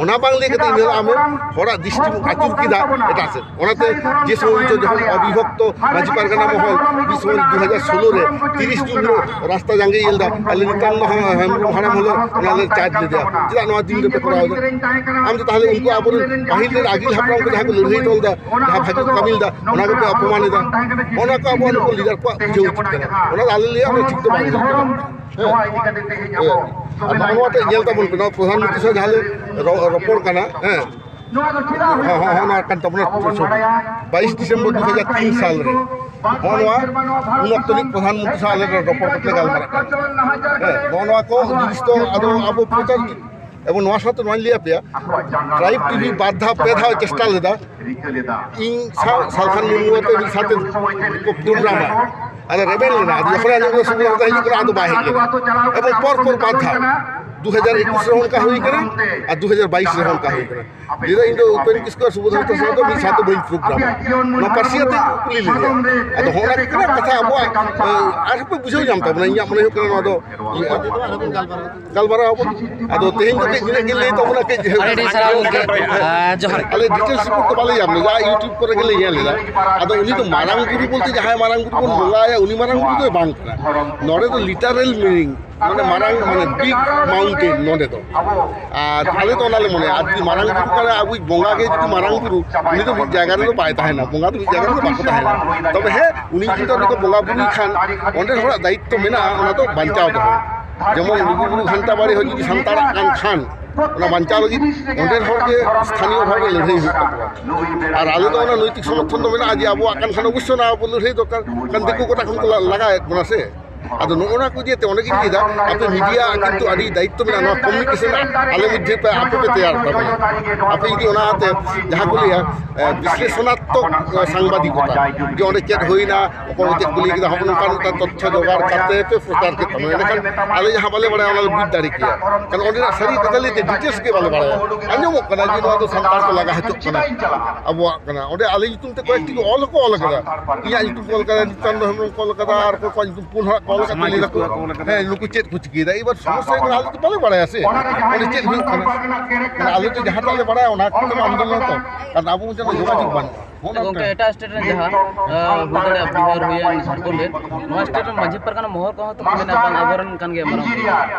ᱚᱱᱟ ᱵᱟᱝ ᱞᱟᱹᱭ ᱠᱟᱛᱮ ᱤᱱᱟᱹ ᱦᱤᱞᱳᱜ ᱟᱢᱮ ᱦᱚᱲᱟᱜ ᱫᱤᱥᱴᱤ ᱟᱹᱪᱩᱨ ᱠᱮᱫᱟ ᱮᱴᱟᱜ ᱥᱮᱫ᱾ ᱚᱱᱟᱛᱮ ᱡᱮ ᱥᱚᱢᱚᱭ ᱱᱤᱛᱚᱜ ᱡᱚᱠᱷᱚᱱ ᱚᱵᱤᱵᱷᱚᱠᱛᱚ ᱢᱟᱹᱡᱷᱤ ᱯᱟᱨᱜᱟᱱᱟ ᱢᱚᱦᱚᱞ ᱢᱤᱫ ᱥᱚᱢᱚᱭ ᱫᱩ ᱦᱟᱡᱟᱨ ᱥᱳᱞᱳ ᱨᱮ ᱛᱤᱨᱤᱥ ᱡᱩᱱ ᱦᱤᱞᱳᱜ ᱨᱟᱥᱛᱟ ᱡᱟᱸᱜᱮ ᱤᱭᱟᱹ ᱞᱮᱫᱟ, ᱟᱞᱮ ᱱᱤᱛᱟᱝ ᱫᱚ ᱦᱮᱢᱵᱨᱚᱢ ᱦᱟᱲᱟᱢ ᱦᱤᱞᱳᱜ ᱚᱱᱟ ᱞᱮ ᱪᱟᱨᱡᱽ ᱞᱮᱫᱟ, ᱪᱮᱫᱟᱜ ᱱᱚᱣᱟ ᱫᱤᱱ ᱨᱮᱯᱮ ᱠᱚᱨᱟᱣ ᱮᱫᱟ? ᱟᱢ ᱫᱚ ᱛᱟᱦᱚᱞᱮ ᱩᱱᱠᱩ ᱟᱵᱚᱨᱮᱱ ᱯᱟᱹᱦᱤᱞ ᱨᱮᱱ ᱟᱹᱜᱤᱞ ᱦᱟᱯᱲᱟᱢ ᱠᱚ ᱡᱟᱦᱟᱸ ᱠᱚ ᱞᱟᱹᱲᱦᱟᱹᱭ ᱦᱚᱴᱚ ᱞᱮᱫᱟ, ᱡᱟᱦᱟᱸ ᱵᱷᱟᱜᱤ ᱠᱚ ᱠᱟᱹᱢᱤ ᱞᱮᱫᱟ, ᱚᱱᱟ ᱜᱮᱯᱮ ᱚᱯᱚᱢᱟᱱ ᱮᱫᱟ᱾ ᱚᱱᱟ ᱠᱚ ᱟᱵᱚ ᱱᱩᱠᱩ ᱞᱤᱰᱟᱨ ᱠᱚᱣᱟᱜ ᱵᱩᱡᱷᱟᱹᱣ ᱩᱪᱤᱛ ᱠᱟᱱᱟ᱾ ᱚᱱᱟ ᱫᱚ ᱟᱞᱮ ᱞᱟᱹᱭᱟ ᱚᱱᱟ ᱴᱷᱤᱠ ᱫᱚ ᱵᱟᱝ ᱦᱩᱭᱩᱜ ᱠᱟᱱᱟ᱾ ᱦᱮᱸ᱾ ᱦᱮᱸ᱾ ᱟᱨ ᱱᱚᱜᱼᱚ ᱱᱚᱣᱟ ᱴᱷᱮᱱ ᱧᱮᱞ ᱛᱟᱵᱚᱱ ᱯᱮ, ᱱᱚᱣᱟ ᱯᱨᱚᱫᱷᱟᱱ ᱢᱚᱱᱛᱨᱤ ᱥᱟᱶ ᱡᱟᱦᱟᱸ ᱞᱮ ᱨᱚ-, ᱨᱚᱯᱚᱲ ᱠᱟᱱᱟ, ᱦᱮᱸ᱾ ᱦᱚᱸ, ᱦᱚᱸ, ᱦᱚᱸ, ᱱᱚᱣᱟ ᱠᱟᱱ ᱛᱟᱵᱚᱱᱟ ᱵᱟᱭᱤᱥ ᱰᱤᱥᱮᱢᱵᱚᱨ ᱫᱩ ᱦᱟᱡᱟᱨ ᱛᱤᱱ ᱥᱟᱞ ᱨᱮ᱾ ᱦᱚᱸ, ᱱᱚᱣᱟ ᱩᱱ ᱚᱠᱛᱚ ᱨᱤᱱᱤᱡ ᱯᱨᱚᱫᱷᱟᱱ ᱢᱚᱱᱛᱨᱤ ᱥᱟᱶ ᱟᱞᱮ ᱨᱚᱯᱚᱲ ᱠᱟᱛᱮ ᱞᱮ ᱜᱟᱞᱢᱟᱨᱟᱜ ᱠᱟᱱᱟ᱾ ᱦᱮᱸ, ᱱᱚᱜᱼᱚ ᱱᱚᱣᱟ ᱠᱚ ᱡᱤᱱᱤᱥ ᱫᱚ ᱟᱫᱚ ᱟᱵᱚ ᱯᱨᱚᱪᱟᱨ ᱮᱵᱚᱝ ᱱᱚᱣᱟ ᱥᱟᱶᱛᱮ ᱱᱚᱣᱟᱧ ᱞᱟᱹᱭ ᱟᱯᱮᱭᱟ, ᱴᱨᱟᱭᱤᱵᱽ ᱴᱤᱵᱷᱤ ᱵᱟᱨ ᱫᱷᱟᱣ ᱯᱮ ᱫᱷᱟᱣ ᱪᱮᱥᱴᱟ ᱞᱮᱫᱟ, ᱤᱧ ᱥᱟᱶ ᱥᱟᱞᱠᱷᱟᱱ ᱢᱩᱨᱢᱩ ᱟᱛᱮ ᱢᱤᱫ ᱥᱟᱶᱛᱮ ᱠᱚ ᱯᱨᱳᱜᱨᱟᱢᱟ, ᱟᱫᱚ ᱨᱮᱵᱮᱱ ᱞᱮᱱᱟ᱾ ᱟᱫᱚ ᱡᱚᱠᱷᱚᱱ ᱟᱸᱡᱚᱢ ᱠᱮᱫᱟ ᱥᱩᱵᱳᱫᱷ ᱦᱟᱸᱥᱫᱟ ᱦᱤᱡᱩᱜ ᱠᱟᱱᱟ, ᱟᱫᱚ ᱵᱟᱭ ᱦᱮᱡ ᱞᱮᱱᱟ᱾ ᱮᱵᱚᱝ ᱯᱚᱨ ᱯᱚᱨ ᱵᱟᱨ ᱫᱷᱟᱣ, ᱫᱩ ᱦᱟᱡᱟᱨ ᱮᱠᱩᱥ ᱨᱮᱦᱚᱸ ᱚᱱᱠᱟ ᱦᱩᱭ ᱠᱟᱱᱟ ᱟᱨ ᱫᱩ ᱦᱟᱡᱟᱨ ᱵᱟᱭᱤᱥ ᱨᱮᱦᱚᱸ ᱚᱱᱠᱟ ᱦᱩᱭ ᱠᱟᱱᱟ᱾ ᱞᱟᱹᱭᱫᱟ, ᱤᱧ ᱫᱚ ᱩᱯᱮᱱ ᱠᱤᱥᱠᱩ ᱟᱨ ᱥᱩᱵᱳᱫᱷ ᱦᱟᱸᱥᱫᱟ ᱥᱟᱶ ᱫᱚ ᱢᱤᱫ ᱥᱟᱶᱛᱮ ᱵᱟᱹᱧ ᱯᱨᱳᱜᱨᱟᱢᱟ᱾ ᱱᱚᱣᱟ ᱯᱟᱹᱨᱥᱤ ᱟᱛᱮ ᱠᱩᱞᱤ ᱞᱮᱫᱮᱭᱟ᱾ ᱟᱫᱚ ᱦᱚᱸᱜᱼᱚ ᱱᱟ ᱠᱚ ᱠᱟᱛᱷᱟ ᱟᱵᱚᱣᱟᱜ, ᱮ, ᱟᱨᱦᱚᱸ ᱯᱮ ᱵᱩᱡᱷᱟᱹᱣ ᱧᱟᱢ ᱛᱟᱵᱚᱱᱟ᱾ ᱤᱧᱟᱹᱜ ᱢᱚᱱᱮ ᱦᱩᱭᱩᱜ ᱠᱟᱱᱟ ᱱᱚᱣᱟ ᱫᱚ ᱤᱭᱟᱹᱜᱼᱟ᱾ ᱜᱟᱞᱢᱟᱨᱟᱣ ᱟᱵᱚᱱ᱾ ᱟᱫᱚ ᱛᱮᱦᱮᱧ ᱫᱚ ᱠᱟᱹᱡ ᱱᱤᱱᱟᱹᱜ ᱜᱮ ᱞᱟᱹᱭ ᱛᱟᱵᱚᱱᱟ, ᱠᱟᱹᱡ ᱟᱹᱰᱤ ᱟᱹᱰᱤ ᱥᱟᱨᱦᱟᱣ ᱜᱚᱢᱠᱮ᱾ ᱟᱨ ᱡᱚᱦᱟᱨ ᱜᱮ᱾ ᱟᱞᱮ ᱰᱤᱴᱮᱞᱥ ᱨᱤᱯᱳᱨᱴ ᱫᱚ ᱵᱟᱞᱮ ᱧᱟᱢ ᱞᱮᱫᱟ, YouTube ᱠᱚᱨᱮ ᱜᱮᱞᱮ ᱧᱮᱞ ᱞᱮᱫᱟ᱾ ᱟᱫᱚ ᱩᱱᱤ ᱫᱚ ᱢᱟᱨᱟᱝ ᱵᱩᱨᱩ ᱵᱚᱞᱛᱮ ᱡᱟᱦᱟᱸᱭ ᱢᱟᱨᱟᱝ ᱵᱩᱨᱩ ᱵᱚᱱ ᱵᱚᱸᱜᱟᱭᱟ, ᱩᱱᱤ ᱢᱟᱨᱟᱝ ᱵᱩᱨᱩ ᱫᱚᱭ ᱵᱟᱝ ᱠᱟᱱᱟ᱾ ᱱᱚᱰᱮ ᱫᱚ ᱞᱤᱴᱟᱨᱟᱞ ᱢᱤᱱᱤᱝ, ᱢᱟᱱᱮ ᱢᱟᱨᱟᱝ, ᱢᱟᱱᱮ ᱵᱤᱜᱽ ᱢᱟᱣᱩᱱᱴᱮᱱ ᱱᱚᱰᱮ ᱫᱚ᱾ ᱟᱨ ᱟᱞᱮ ᱫᱚ ᱚᱱᱟ ᱞᱮ ᱢᱚᱱᱮᱭᱟ, ᱟᱨ ᱡᱩᱫᱤ ᱢᱟᱨᱟᱝ ᱵᱩᱨᱩ ᱠᱟᱱᱟ, ᱟᱵᱚᱭᱤᱡ ᱵᱚᱸᱜᱟ ᱜᱮ ᱡᱩᱫᱤ ᱢᱟᱨᱟᱝ ᱵᱩᱨᱩ, ᱩᱱᱤ ᱫᱚ ᱢᱤᱫ ᱡᱟᱭᱜᱟ ᱨᱮᱫᱚ ᱵᱟᱭ ᱛᱟᱦᱮᱱᱟ, ᱵᱚᱸᱜᱟ ᱫᱚ ᱢᱤᱫ ᱡᱟᱭᱜᱟ ᱨᱮᱫᱚ ᱵᱟᱠᱚ ᱛᱟᱦᱮᱱᱟ᱾ ᱛᱚᱵᱮ ᱦᱮᱸ, ᱩᱱᱤ ᱡᱩᱫᱤ ᱚᱸᱰᱮ ᱠᱚ ᱵᱚᱸᱜᱟ ᱵᱩᱨᱩᱭ ᱠᱷᱟᱱ, ᱚᱸᱰᱮ ᱦᱚᱲᱟᱜ ᱫᱟᱭᱤᱛᱛᱚ ᱢᱮᱱᱟᱜᱼᱟ ᱚᱱᱟ ᱫᱚ ᱵᱟᱧᱪᱟᱣ ᱫᱚᱦᱚ᱾ ᱡᱮᱢᱚᱱ ᱞᱩᱜᱩᱵᱩᱨᱩ ᱜᱷᱟᱱᱴᱟ ᱵᱟᱲᱮ ᱦᱚᱸ ᱡᱩᱫᱤ ᱥᱟᱱᱛᱟᱲᱟᱜ ᱠᱟᱱ ᱠᱷᱟᱱ, ᱚᱱᱟ ᱵᱟᱧᱪᱟᱣ ᱞᱟᱹᱜᱤᱫ ᱚᱸᱰᱮᱱ ᱦᱚᱲ ᱜᱮ ᱥᱛᱷᱟᱱᱤᱭᱚ ᱵᱷᱟᱵᱮ ᱞᱟᱹᱲᱦᱟᱹᱭ ᱦᱩᱭᱩᱜ ᱛᱟᱠᱚᱣᱟ᱾ ᱟᱨ ᱟᱞᱮ ᱫᱚ ᱚᱱᱟ ᱱᱳᱭᱛᱤᱠ ᱥᱚᱢᱚᱨᱛᱷᱚᱱ ᱫᱚ ᱢᱮᱱᱟᱜᱼᱟ ᱡᱮ ᱟᱵᱚᱣᱟᱜ ᱠᱟᱱ ᱠᱷᱟᱱ ᱚᱵᱚᱥᱥᱳᱭ ᱚᱱᱟ ᱟᱵᱚ ᱞᱟᱹᱲᱦᱟᱹᱭ ᱫᱚᱨᱠᱟᱨ᱾ ᱠᱷᱟᱱ ᱫᱤᱠᱩ ᱜᱚᱴᱟ ᱠᱷᱚᱱ ᱠᱚ ᱞᱟ-, ᱞᱟᱜᱟᱭᱮᱫ ᱵᱚᱱᱟ ᱥᱮ᱾ ᱟᱫᱚ ᱱᱚᱜᱼᱚ ᱱᱚᱣᱟ ᱠᱚ ᱤᱭᱟᱹᱛᱮ ᱚᱸᱰᱮ ᱜᱤᱧ ᱞᱟᱹᱭᱫᱟ, ᱟᱯᱮ ᱢᱤᱰᱤᱭᱟ ᱠᱤᱱᱛᱩ ᱟᱹᱰᱤ ᱫᱟᱭᱤᱛᱛᱚ ᱢᱮᱱᱟᱜᱼᱟ, ᱱᱚᱣᱟ ᱠᱚᱢᱤᱭᱩᱱᱤᱠᱮᱥᱚᱱ ᱟᱞᱮ ᱢᱚᱫᱽᱫᱷᱮ ᱯᱮ, ᱟᱯᱮ ᱯᱮ ᱛᱮᱭᱟᱨ ᱛᱟᱵᱚᱱᱟ᱾ ᱟᱯᱮ ᱡᱩᱫᱤ ᱚᱱᱟᱛᱮ ᱡᱟᱦᱟᱸ ᱠᱚ ᱞᱟᱹᱭᱟ, ᱮ, ᱵᱤᱥᱞᱮᱥᱚᱱᱟᱛᱢᱚᱠ, ᱮ, ᱥᱟᱝᱵᱟᱫᱤᱠᱚᱛᱟ, ᱡᱮ ᱚᱸᱰᱮ ᱪᱮᱫ ᱦᱩᱭᱱᱟ, ᱚᱠᱚᱭ ᱪᱮᱫ ᱠᱚ ᱞᱟᱹᱭ ᱠᱮᱫᱟ, ᱦᱚᱸᱜᱼᱚ ᱱᱚᱝᱠᱟᱱ ᱢᱤᱫᱴᱟᱝ ᱛᱚᱛᱛᱷᱚ ᱡᱚᱜᱟᱲ ᱠᱟᱛᱮ ᱯᱮ ᱯᱨᱚᱪᱟᱨ ᱠᱮᱫ ᱛᱟᱵᱚᱱᱟ᱾ ᱮᱸᱰᱮᱠᱷᱟᱱ ᱟᱞᱮ ᱡᱟᱦᱟᱸ ᱵᱟᱞᱮ ᱵᱟᱲᱟᱭᱟ, ᱚᱱᱟ ᱞᱮ ᱵᱩᱡᱽ ᱫᱟᱲᱮ ᱠᱮᱭᱟ᱾ ᱠᱟᱨᱚᱱ ᱚᱸᱰᱮᱱᱟᱜ ᱥᱟᱹᱨᱤ ᱠᱟᱛᱷᱟ ᱞᱟᱹᱭᱛᱮ ᱰᱤᱴᱮᱞᱥ ᱜᱮ ᱵᱟᱞᱮ ᱵᱟᱲᱟᱭᱟ᱾ ᱟᱸᱡᱚᱢᱚᱜ ᱠᱟᱱᱟ ᱡᱮ ᱱᱚᱣᱟ ᱫᱚ ᱥᱟᱱᱛᱟᱲ ᱠᱚ ᱞᱟᱜᱟ ᱦᱚᱪᱚᱜ ᱠᱟᱱᱟ, ᱟᱵᱚᱣᱟᱜ ᱠᱟᱱᱟ᱾ ᱚᱸᱰᱮ ᱟᱞᱮ ᱧᱩᱛᱩᱢ ᱛᱮ ᱠᱚᱭᱮᱠᱴᱤ ᱠᱚ ᱚᱞ ᱦᱚᱸᱠᱚ ᱚᱞ ᱠᱟᱫᱟ, ᱤᱧᱟᱹᱜ ᱧᱩᱛᱩᱢ ᱠᱚ ᱚᱞ ᱠᱟᱫᱟ, ᱱᱤᱛᱟᱱᱫᱚ ᱦᱮᱢᱵᱨᱚᱢ ᱠᱚ ᱚᱞ ᱠᱟᱫᱟ, ᱟᱨ ᱚᱠᱚᱭ ᱠᱚᱣᱟᱜ ᱧᱩᱛᱩᱢ ᱯᱩᱱ ᱦᱚᱲᱟᱜ ᱠᱚ ᱚᱞ ᱠᱟᱫᱟ, ᱞᱟᱹᱭ ᱫᱟᱠᱚ, ᱦᱮᱸ, ᱱᱩᱠᱩ ᱪᱮᱫ ᱠᱚ ᱪᱤᱠᱟᱹᱭᱮᱫᱟ? ᱮᱵᱟᱨ ᱥᱚᱢᱚᱥᱥᱟ ᱦᱩᱭᱩᱜ ᱠᱟᱱᱟ, ᱟᱞᱮ ᱫᱚ ᱵᱟᱞᱮ ᱵᱟᱲᱟᱭᱟ ᱥᱮ ᱚᱸᱰᱮ ᱪᱮᱫ ᱦᱩᱭᱩᱜ ᱠᱟᱱᱟ᱾ ᱢᱟᱱᱮ ᱟᱞᱮ ᱫᱚ ᱡᱟᱦᱟᱸᱴᱟᱜ ᱞᱮ ᱵᱟᱲᱟᱭᱟ ᱚᱱᱟ ᱠᱚᱛᱮ ᱟᱱᱫᱳᱞᱚᱱ ᱛᱚ, ᱠᱟᱨᱚᱱ ᱟᱵᱚ ᱢᱤᱫᱴᱮᱱ ᱡᱳᱜᱟᱡᱳᱜᱽ ᱵᱟᱹᱱᱩᱜᱼᱟ᱾ ᱦᱚᱸᱜᱼᱚ ᱱᱚᱝᱠᱟ᱾ ᱜᱚᱝᱠᱮ, ᱮᱴᱟᱜ ᱥᱴᱮᱴ ᱨᱮᱱ ᱡᱟᱦᱟᱸ, ᱟᱸ, ᱦᱩᱭ ᱫᱟᱲᱮᱭᱟᱜᱼᱟ ᱵᱤᱦᱟᱨ ᱦᱩᱭᱮᱱ, ᱡᱷᱟᱲᱠᱷᱚᱸᱰ ᱨᱮ, ᱱᱚᱣᱟ ᱥᱴᱮᱴ ᱨᱮᱱ ᱢᱟᱹᱡᱷᱤ ᱯᱟᱨᱜᱟᱱᱟ ᱢᱚᱦᱚᱞ ᱠᱚᱦᱚᱸ ᱛᱚ ᱠᱚ ᱢᱮᱱᱟ ᱵᱟᱝ ᱟᱵᱚᱨᱮᱱ ᱠᱟᱱ ᱜᱮᱭᱟ ᱢᱟᱨᱟᱝ ᱵᱩᱨᱩ᱾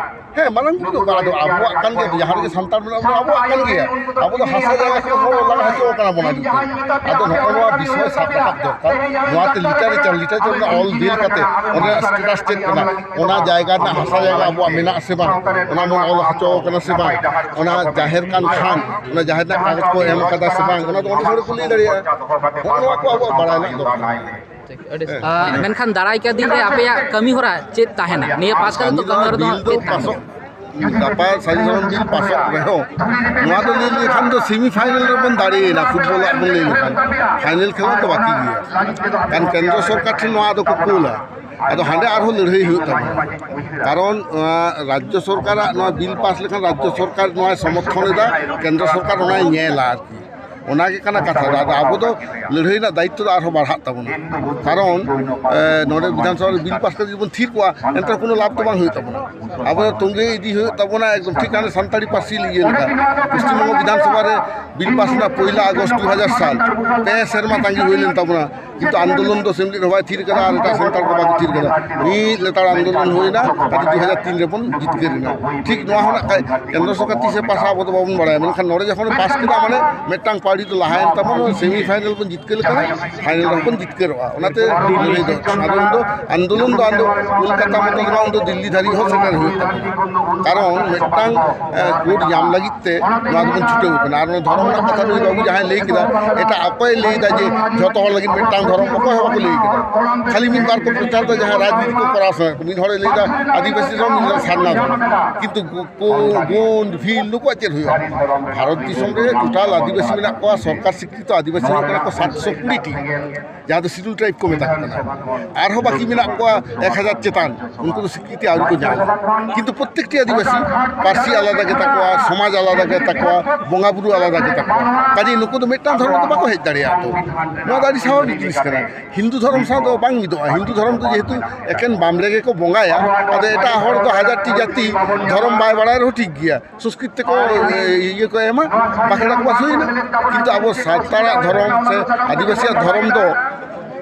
ᱦᱮᱸ, ᱢᱟᱨᱟᱝ ᱵᱩᱨᱩ ᱫᱚ ᱟᱫᱚ ᱟᱵᱚᱣᱟᱜ ᱠᱟᱱ ᱜᱮᱭᱟ, ᱡᱟᱦᱟᱸ ᱨᱮᱜᱮ ᱥᱟᱱᱛᱟᱲ ᱢᱮᱱᱟᱜ ᱵᱚᱱᱟ ᱟᱵᱚᱣᱟᱜ ᱠᱟᱱ ᱜᱮᱭᱟ᱾ ᱟᱵᱚ ᱫᱚ ᱦᱟᱥᱟ ᱡᱟᱭᱜᱟ ᱠᱷᱚᱱ ᱦᱚᱲ ᱞᱟᱜᱟ ᱦᱚᱪᱚ ᱠᱟᱱᱟ ᱵᱚᱱ ᱟᱹᱰᱤ ᱩᱛᱟᱹᱨ᱾ ᱟᱫᱚ ᱱᱚᱜᱼᱚ ᱱᱚᱣᱟ ᱵᱤᱥᱚᱭ ᱥᱟᱵ ᱨᱟᱠᱟᱵ ᱫᱚᱨᱠᱟᱨ᱾ ᱱᱚᱣᱟᱛᱮ ᱞᱤᱴᱟᱨᱮᱪᱟᱨ, ᱞᱤᱴᱟᱨᱮᱪᱟᱨ ᱨᱮᱱᱟᱜ ᱚᱞ ᱵᱤᱞ ᱠᱟᱛᱮ ᱚᱸᱰᱮᱱᱟᱜ ᱥᱴᱮᱴᱟᱥ ᱪᱮᱫ ᱠᱟᱱᱟ, ᱚᱱᱟ ᱡᱟᱭᱜᱟ ᱨᱮᱱᱟᱜ ᱦᱟᱥᱟ ᱡᱟᱭᱜᱟ ᱟᱵᱚᱣᱟᱜ ᱢᱮᱱᱟᱜ ᱥᱮ ᱵᱟᱝ, ᱚᱱᱟ ᱵᱚᱱ ᱚᱞ ᱦᱚᱪᱚ ᱠᱟᱱᱟ ᱥᱮ ᱵᱟᱝ, ᱚᱱᱟ ᱡᱟᱦᱮᱨ ᱠᱟᱱ ᱠᱷᱟᱱ ᱚᱱᱟ ᱡᱟᱦᱮᱨ ᱨᱮᱱᱟᱜ ᱠᱟᱜᱚᱡᱽ ᱠᱚ ᱮᱢ ᱠᱟᱫᱟ ᱥᱮ ᱵᱟᱝ, ᱚᱱᱟ ᱫᱚ ᱚᱸᱰᱮ ᱦᱚᱲ ᱠᱚ ᱞᱟᱹᱭ ᱫᱟᱲᱮᱭᱟᱜᱼᱟ᱾ ᱱᱚᱜᱼᱚ ᱱᱚᱣᱟ ᱠᱚ ᱟᱵᱚᱣᱟᱜ ᱵᱟᱲᱟᱭ ᱨᱮᱱᱟᱜ ᱫᱚᱨᱠᱟᱨ᱾ ᱴᱷᱤᱠ, ᱟᱹᱰᱤ ᱦᱮᱸ᱾ ᱟᱨ ᱢᱮᱱᱠᱷᱟᱱ ᱫᱟᱨᱟᱭ ᱠᱟᱱ ᱫᱤᱱ ᱨᱮ ᱟᱯᱮᱭᱟᱜ ᱠᱟᱹᱢᱤ ᱦᱚᱨᱟ ᱪᱮᱫ ᱛᱟᱦᱮᱱᱟ? ᱱᱤᱭᱟᱹ ᱯᱟᱥ ᱠᱟᱛᱮ ᱫᱚ ᱠᱟᱹᱢᱤ ᱦᱚᱨᱟ ᱫᱚ ᱵᱤᱞ ᱫᱚ ᱪᱮᱫ ᱛᱟᱦᱮᱱᱟ? ᱯᱟᱥᱚᱜ, ᱜᱟᱯᱟ ᱥᱟᱹᱨᱤ ᱥᱟᱨᱡᱚᱢ ᱵᱤᱞ ᱯᱟᱥᱚᱜ ᱨᱮᱦᱚᱸ, ᱱᱚᱣᱟ ᱫᱚ ᱞᱟᱹᱭ ᱞᱮᱠᱷᱟᱱ ᱫᱚ semi final ᱨᱮᱵᱚᱱ ᱫᱟᱲᱮᱭᱮᱱᱟ, ᱯᱷᱩᱴᱵᱚᱞ ᱟᱜ ᱵᱚᱱ ᱞᱟᱹᱭ ᱞᱮᱠᱷᱟᱱ᱾ ᱯᱷᱟᱭᱱᱮᱞ ᱠᱷᱮᱞᱳᱰ ᱫᱚ ᱵᱟᱹᱠᱤ ᱜᱮᱭᱟ᱾ ᱠᱟᱨᱚᱱ ᱠᱮᱱᱫᱨᱚ ᱥᱚᱨᱠᱟᱨ ᱴᱷᱮᱱ ᱱᱚᱣᱟ ᱫᱚᱠᱚ ᱠᱩᱞᱟ᱾ ᱟᱫᱚ ᱦᱟᱸᱰᱮ ᱟᱨᱦᱚᱸ ᱞᱟᱹᱲᱦᱟᱹᱭ ᱦᱩᱭᱩᱜ ᱛᱟᱵᱚᱱᱟ᱾ ᱠᱟᱨᱚᱱ, ᱟᱸ, ᱨᱟᱡᱽᱡᱚ ᱥᱚᱨᱠᱟᱨᱟᱜ ᱱᱚᱣᱟ ᱵᱤᱞ ᱯᱟᱥ ᱞᱮᱠᱷᱟᱱ ᱨᱟᱡᱽᱡᱚ ᱥᱚᱨᱠᱟᱨ ᱱᱚᱣᱟᱭ ᱥᱚᱢᱚᱨᱛᱷᱚᱱ ᱮᱫᱟ, ᱠᱮᱱᱫᱨᱚ ᱥᱚᱨᱠᱟᱨ ᱚᱱᱟᱭ ᱧᱮᱞᱟ ᱟᱨᱠᱤ᱾ ᱚᱱᱟᱜᱮ ᱠᱟᱱᱟ ᱠᱟᱛᱷᱟ ᱫᱚ᱾ ᱟᱫᱚ ᱟᱵᱚ ᱫᱚ ᱞᱟᱹᱲᱦᱟᱹᱭ ᱨᱮᱱᱟᱜ ᱫᱟᱭᱤᱛᱛᱚ ᱫᱚ ᱟᱨᱦᱚᱸ ᱵᱟᱲᱦᱟᱜ ᱛᱟᱵᱚᱱᱟ᱾ ᱠᱟᱨᱚᱱ, ᱮ, ᱱᱚᱰᱮ ᱵᱤᱫᱷᱟᱱ ᱥᱚᱵᱷᱟ ᱨᱮ ᱵᱤᱞ ᱯᱟᱥ ᱠᱟᱛᱮ ᱡᱩᱫᱤ ᱵᱚᱱ ᱛᱷᱤᱨ ᱠᱚᱜᱼᱟ, ᱮᱱᱛᱮ ᱠᱳᱱᱳ ᱞᱟᱵᱷ ᱫᱚ ᱵᱟᱝ ᱦᱩᱭᱩᱜ ᱛᱟᱵᱚᱱᱟ᱾ ᱟᱵᱚ ᱫᱚ ᱛᱚᱸᱜᱮ ᱤᱫᱤ ᱦᱩᱭᱩᱜ ᱛᱟᱵᱚᱱᱟ, ᱮᱠᱫᱚᱢ ᱴᱷᱤᱠ ᱦᱟᱱᱮ ᱥᱟᱱᱛᱟᱲᱤ ᱯᱟᱹᱨᱥᱤ ᱤᱭᱟᱹ ᱞᱮᱠᱟ᱾ ᱯᱚᱥᱪᱤᱢ ᱵᱚᱝᱜᱚ ᱵᱤᱫᱷᱟᱱ ᱥᱚᱵᱷᱟ ᱨᱮ ᱵᱤᱞ ᱯᱟᱥ ᱮᱱᱟ ᱯᱚᱭᱞᱟ ᱟᱜᱚᱥᱴ ᱫᱩ ᱦᱟᱡᱟᱨ ᱥᱟᱞ, ᱯᱮ ᱥᱮᱨᱢᱟ ᱛᱟᱺᱜᱤ ᱦᱩᱭ ᱞᱮᱱ ᱛᱟᱵᱚᱱᱟ᱾ ᱠᱤᱱᱛᱩ ᱟᱱᱫᱳᱞᱚᱱ ᱫᱚ ᱥᱮᱢᱞᱮᱫ ᱦᱚᱸ ᱵᱟᱭ ᱛᱷᱤᱨ ᱠᱟᱫᱟ ᱟᱨ ᱮᱴᱟᱜ ᱥᱟᱱᱛᱟᱲ ᱠᱚ ᱵᱟᱠᱚ ᱛᱷᱤᱨ ᱠᱟᱫᱟ᱾ ᱢᱤᱫ ᱞᱮᱛᱟᱲ ᱟᱱᱫᱳᱞᱚᱱ ᱦᱩᱭᱱᱟ, ᱟᱫᱚ ᱫᱩ ᱦᱟᱡᱟᱨ ᱛᱤᱱ ᱨᱮᱵᱚᱱ ᱡᱤᱛᱠᱟᱹᱨ ᱮᱱᱟ᱾ ᱴᱷᱤᱠ ᱱᱚᱣᱟ ᱦᱚᱸ ᱱᱟᱜ ᱠᱷᱟᱡ ᱠᱮᱱᱫᱨᱚ ᱥᱚᱨᱠᱟᱨ ᱛᱤᱥᱮ ᱯᱟᱥᱟ ᱟᱵᱚ ᱫᱚ ᱵᱟᱵᱚᱱ ᱵᱟᱲᱟᱭᱟ, ᱢᱮᱱᱠᱷᱟᱱ ᱱᱚᱰᱮ ᱡᱚᱠᱷᱚᱱᱮ ᱯᱟᱥ ᱠᱮᱫᱟ, ᱢᱟᱱᱮ ᱢᱤᱫᱴᱟᱝ ᱯᱟᱹᱣᱲᱤ ᱫᱚ ᱞᱟᱦᱟᱭᱮᱱ ᱛᱟᱵᱚᱱᱟ, ᱥᱮᱢᱤ ᱯᱷᱟᱭᱱᱮᱞ ᱵᱚᱱ ᱡᱤᱛᱠᱟᱹᱨ ᱞᱮᱠᱷᱟᱱ ᱯᱷᱟᱭᱱᱮᱞ ᱨᱮᱦᱚᱸ ᱵᱚᱱ ᱡᱤᱛᱠᱟᱹᱨᱚᱜᱼᱟ᱾ ᱚᱱᱟᱛᱮ ᱞᱟᱹᱲᱦᱟᱹᱭ ᱫᱚ ᱟᱫᱚ ᱩᱱ ᱫᱚ ᱟᱱᱫᱳᱞᱚᱱ ᱫᱚ ᱟᱫᱚ ᱠᱳᱞᱠᱟᱛᱟ ᱢᱚᱛᱚ ᱫᱚ ᱵᱟᱝ, ᱩᱱ ᱫᱚ ᱫᱤᱞᱞᱤ ᱫᱷᱟᱹᱨᱤᱡ ᱦᱚᱸ ᱥᱮᱴᱮᱨ ᱦᱩᱭᱩᱜ ᱛᱟᱵᱚᱱᱟ᱾ ᱠᱟᱨᱚᱱ ᱢᱤᱫᱴᱟᱝ, ᱮ, ᱠᱳᱰ ᱧᱟᱢ ᱞᱟᱹᱜᱤᱫ ᱛᱮ ᱱᱚᱣᱟ ᱫᱚᱵᱚᱱ ᱪᱷᱩᱴᱟᱹᱣ ᱠᱟᱱᱟ᱾ ᱟᱨ ᱚᱱᱟ ᱫᱷᱚᱨᱚᱢ ᱨᱮᱱᱟᱜ ᱠᱟᱛᱷᱟ ᱱᱩᱭ ᱵᱟᱹᱵᱩ ᱡᱟᱦᱟᱸᱭ ᱞᱟᱹᱭ ᱠᱮᱫᱟ, ᱮᱴᱟᱜ ᱚᱠᱚᱭ ᱞᱟᱹᱭ ᱮᱫᱟ ᱡᱮ ᱡᱷᱚᱛᱚ ᱦᱚᱲ ᱞᱟᱹᱜᱤᱫ ᱢᱤᱫᱴᱟᱝ ᱫᱷᱚᱨᱚᱢ? ᱚᱠᱚᱭ ᱦᱚᱸ ᱵᱟᱠᱚ ᱞᱟᱹᱭ ᱠᱮᱫᱟ᱾ ᱠᱷᱟᱹᱞᱤ ᱢᱤᱫ ᱵᱟᱨ ᱠᱚ ᱯᱨᱚᱪᱟᱨ ᱫᱟ ᱡᱟᱦᱟᱸ ᱨᱟᱡᱽᱱᱤᱛᱤ ᱠᱚ ᱠᱚᱨᱟᱣ ᱥᱟᱱᱟ ᱠᱚ᱾ ᱢᱤᱫ ᱦᱚᱲᱮ ᱞᱟᱹᱭ ᱮᱫᱟ ᱟᱹᱫᱤᱵᱟᱹᱥᱤ ᱫᱷᱚᱨᱚᱢ, ᱢᱤᱫ ᱦᱚᱲ ᱥᱟᱨᱱᱟ ᱫᱷᱚᱨᱚᱢ᱾ ᱠᱤᱱᱛᱩ ᱜᱳ-, ᱠᱳ-, ᱜᱳᱱᱰ, ᱵᱷᱤᱞ ᱱᱩᱠᱩᱣᱟᱜ ᱪᱮᱫ ᱦᱩᱭᱩᱜᱼᱟ? ᱵᱷᱟᱨᱚᱛ ᱫᱤᱥᱚᱢ ᱨᱮ ᱴᱳᱴᱟᱞ ᱟᱹᱫᱤᱵᱟᱹᱥᱤ ᱢᱮᱱᱟᱜ ᱠᱚᱣᱟ, ᱥᱚᱨᱠᱟᱨ ᱥᱤᱠᱨᱤᱛᱤ ᱟᱹᱫᱤᱵᱟᱹᱥᱤ ᱦᱩᱭᱩᱜ ᱠᱟᱱᱟ ᱠᱚ ᱥᱟᱛᱥᱚ ᱠᱩᱲᱤ ᱴᱤ, ᱡᱟᱦᱟᱸ ᱫᱚ ᱥᱤᱰᱩᱞ ᱴᱨᱟᱭᱤᱵᱽ ᱠᱚ ᱢᱮᱛᱟ ᱠᱚ ᱠᱟᱱᱟ᱾ ᱟᱨᱦᱚᱸ ᱵᱟᱹᱠᱤ ᱢᱮᱱᱟᱜ ᱠᱚᱣᱟ ᱮᱠ ᱦᱟᱡᱟᱨ ᱪᱮᱛᱟᱱ, ᱩᱱᱠᱩ ᱫᱚ ᱥᱤᱠᱨᱤᱛᱤ ᱟᱹᱣᱨᱤ ᱠᱚ ᱧᱟᱢᱟ᱾ ᱠᱤᱱᱛᱩ ᱯᱨᱚᱛᱮᱠᱴᱤ ᱟᱹᱫᱤᱵᱟᱹᱥᱤ ᱯᱟᱹᱨᱥᱤ ᱟᱞᱟᱫᱟ ᱜᱮᱛᱟ ᱠᱚᱣᱟ, ᱥᱚᱢᱟᱡᱽ ᱟᱞᱟᱫᱟ ᱜᱮᱛᱟ ᱠᱚᱣᱟ, ᱵᱚᱸᱜᱟ ᱵᱩᱨᱩ ᱟᱞᱟᱫᱟ ᱜᱮᱛᱟ ᱠᱚᱣᱟ᱾ ᱠᱟᱡᱮ ᱱᱩᱠᱩ ᱫᱚ ᱢᱤᱫᱴᱟᱝ ᱫᱷᱚᱨᱚᱢ ᱨᱮᱫᱚ ᱵᱟᱠᱚ ᱦᱮᱡ ᱫᱟᱲᱮᱭᱟᱜᱼᱟ᱾ ᱛᱚ ᱱᱚᱣᱟ ᱫᱚ ᱟᱹᱰᱤ ᱥᱟᱵᱷᱟᱵᱤᱠ ᱡᱤᱱᱤᱥ ᱠᱟᱱᱟ᱾ ᱦᱤᱱᱫᱩ ᱫᱷᱚᱨᱚᱢ ᱥᱟᱶ ᱫᱚ ᱵᱟᱝ ᱢᱤᱫᱚᱜᱼᱟ᱾ ᱦᱤᱱᱫᱩ ᱫᱷᱚᱨᱚᱢ ᱫᱚ ᱡᱮᱦᱮᱛᱩ ᱮᱠᱮᱱ ᱵᱟᱢᱲᱮ ᱜᱮᱠᱚ ᱵᱚᱸᱜᱟᱭᱟ, ᱟᱫᱚ ᱮᱴᱟᱜ ᱦᱚᱲ ᱫᱚ ᱦᱟᱡᱟᱨ ᱴᱤ ᱡᱟᱹᱛᱤ ᱫᱷᱚᱨᱚᱢ ᱵᱟᱭ ᱵᱟᱲᱟᱭ ᱨᱮᱦᱚᱸ ᱴᱷᱤᱠ ᱜᱮᱭᱟ, ᱥᱚᱝᱥᱠᱨᱤᱛ ᱛᱮᱠᱚ, ᱮ, ᱤᱭᱟᱹ ᱠᱚ ᱮᱢᱟ, ᱵᱟᱠᱷᱮᱲᱟ ᱠᱚ ᱯᱟᱥ ᱦᱩᱭᱱᱟ᱾ ᱠᱤᱱᱛᱩ ᱟᱵᱚ ᱥᱟᱱᱛᱟᱲᱟᱜ ᱫᱷᱚᱨᱚᱢ ᱥᱮ ᱟᱹᱫᱤᱵᱟᱹᱥᱤᱭᱟᱜ ᱫᱷᱚᱨᱚᱢ ᱫᱚ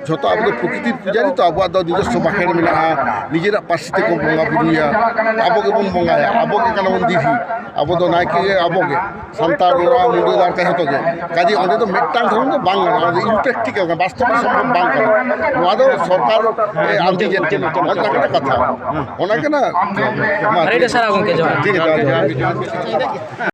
ᱡᱷᱚᱛᱚ ᱟᱵᱚ ᱫᱚ ᱯᱨᱚᱠᱨᱤᱛᱤᱨ ᱯᱩᱡᱟᱨᱤ ᱛᱚ, ᱟᱵᱚᱣᱟᱜ ᱫᱚ ᱱᱤᱡᱚᱥᱥᱚ ᱵᱟᱠᱷᱮᱲ ᱢᱮᱱᱟᱜᱼᱟ, ᱱᱤᱡᱮᱨᱟᱜ ᱯᱟᱹᱨᱥᱤ ᱛᱮᱠᱚ ᱵᱚᱸᱜᱟ ᱵᱩᱨᱩᱭᱟ, ᱟᱵᱚ ᱜᱮᱵᱚᱱ ᱵᱚᱸᱜᱟᱭᱟ, ᱟᱵᱚ ᱜᱮ ᱠᱟᱱᱟ ᱵᱚᱱ ᱫᱤᱨᱦᱤ, ᱟᱵᱚ ᱫᱚ ᱱᱟᱭᱠᱮ ᱜᱮ ᱟᱵᱚ ᱜᱮ, ᱥᱟᱱᱛᱟᱲ, ᱢᱩᱰᱟᱹ, ᱞᱟᱲᱠᱟ ᱡᱷᱚᱛᱚ ᱜᱮ᱾ ᱠᱟᱡᱮ ᱚᱸᱰᱮ ᱫᱚ ᱢᱤᱫᱴᱟᱝ ᱫᱷᱚᱨᱚᱢ ᱫᱚ ᱵᱟᱝ ᱜᱟᱱᱚᱜᱼᱟ, ᱚᱱᱟ ᱫᱚ ᱤᱢᱯᱨᱮᱠᱴᱤᱠᱟᱞ ᱠᱟᱱᱟ, ᱵᱟᱥᱛᱚᱵ ᱨᱮ ᱥᱚᱢᱵᱷᱚᱵ ᱵᱟᱝ ᱠᱟᱱᱟ᱾ ᱱᱚᱣᱟ ᱫᱚ ᱥᱚᱨᱠᱟᱨ, ᱮ, ᱟᱱᱰᱤᱡᱮᱱ ᱠᱟᱱᱟ, ᱚᱱᱟ ᱠᱟᱱᱟ ᱠᱟᱛᱷᱟ, ᱚᱱᱟ ᱠᱟᱱᱟ᱾ ᱢᱟ, ᱟᱹᱰᱤ ᱟᱹᱰᱤ ᱥᱟᱨᱦᱟᱣ ᱜᱚᱢᱠᱮ, ᱡᱚᱦᱟᱨ᱾ ᱴᱷᱤᱠ ᱟᱪᱷᱮ, ᱡᱚᱦᱟᱨ, ᱡᱚᱦᱟᱨ᱾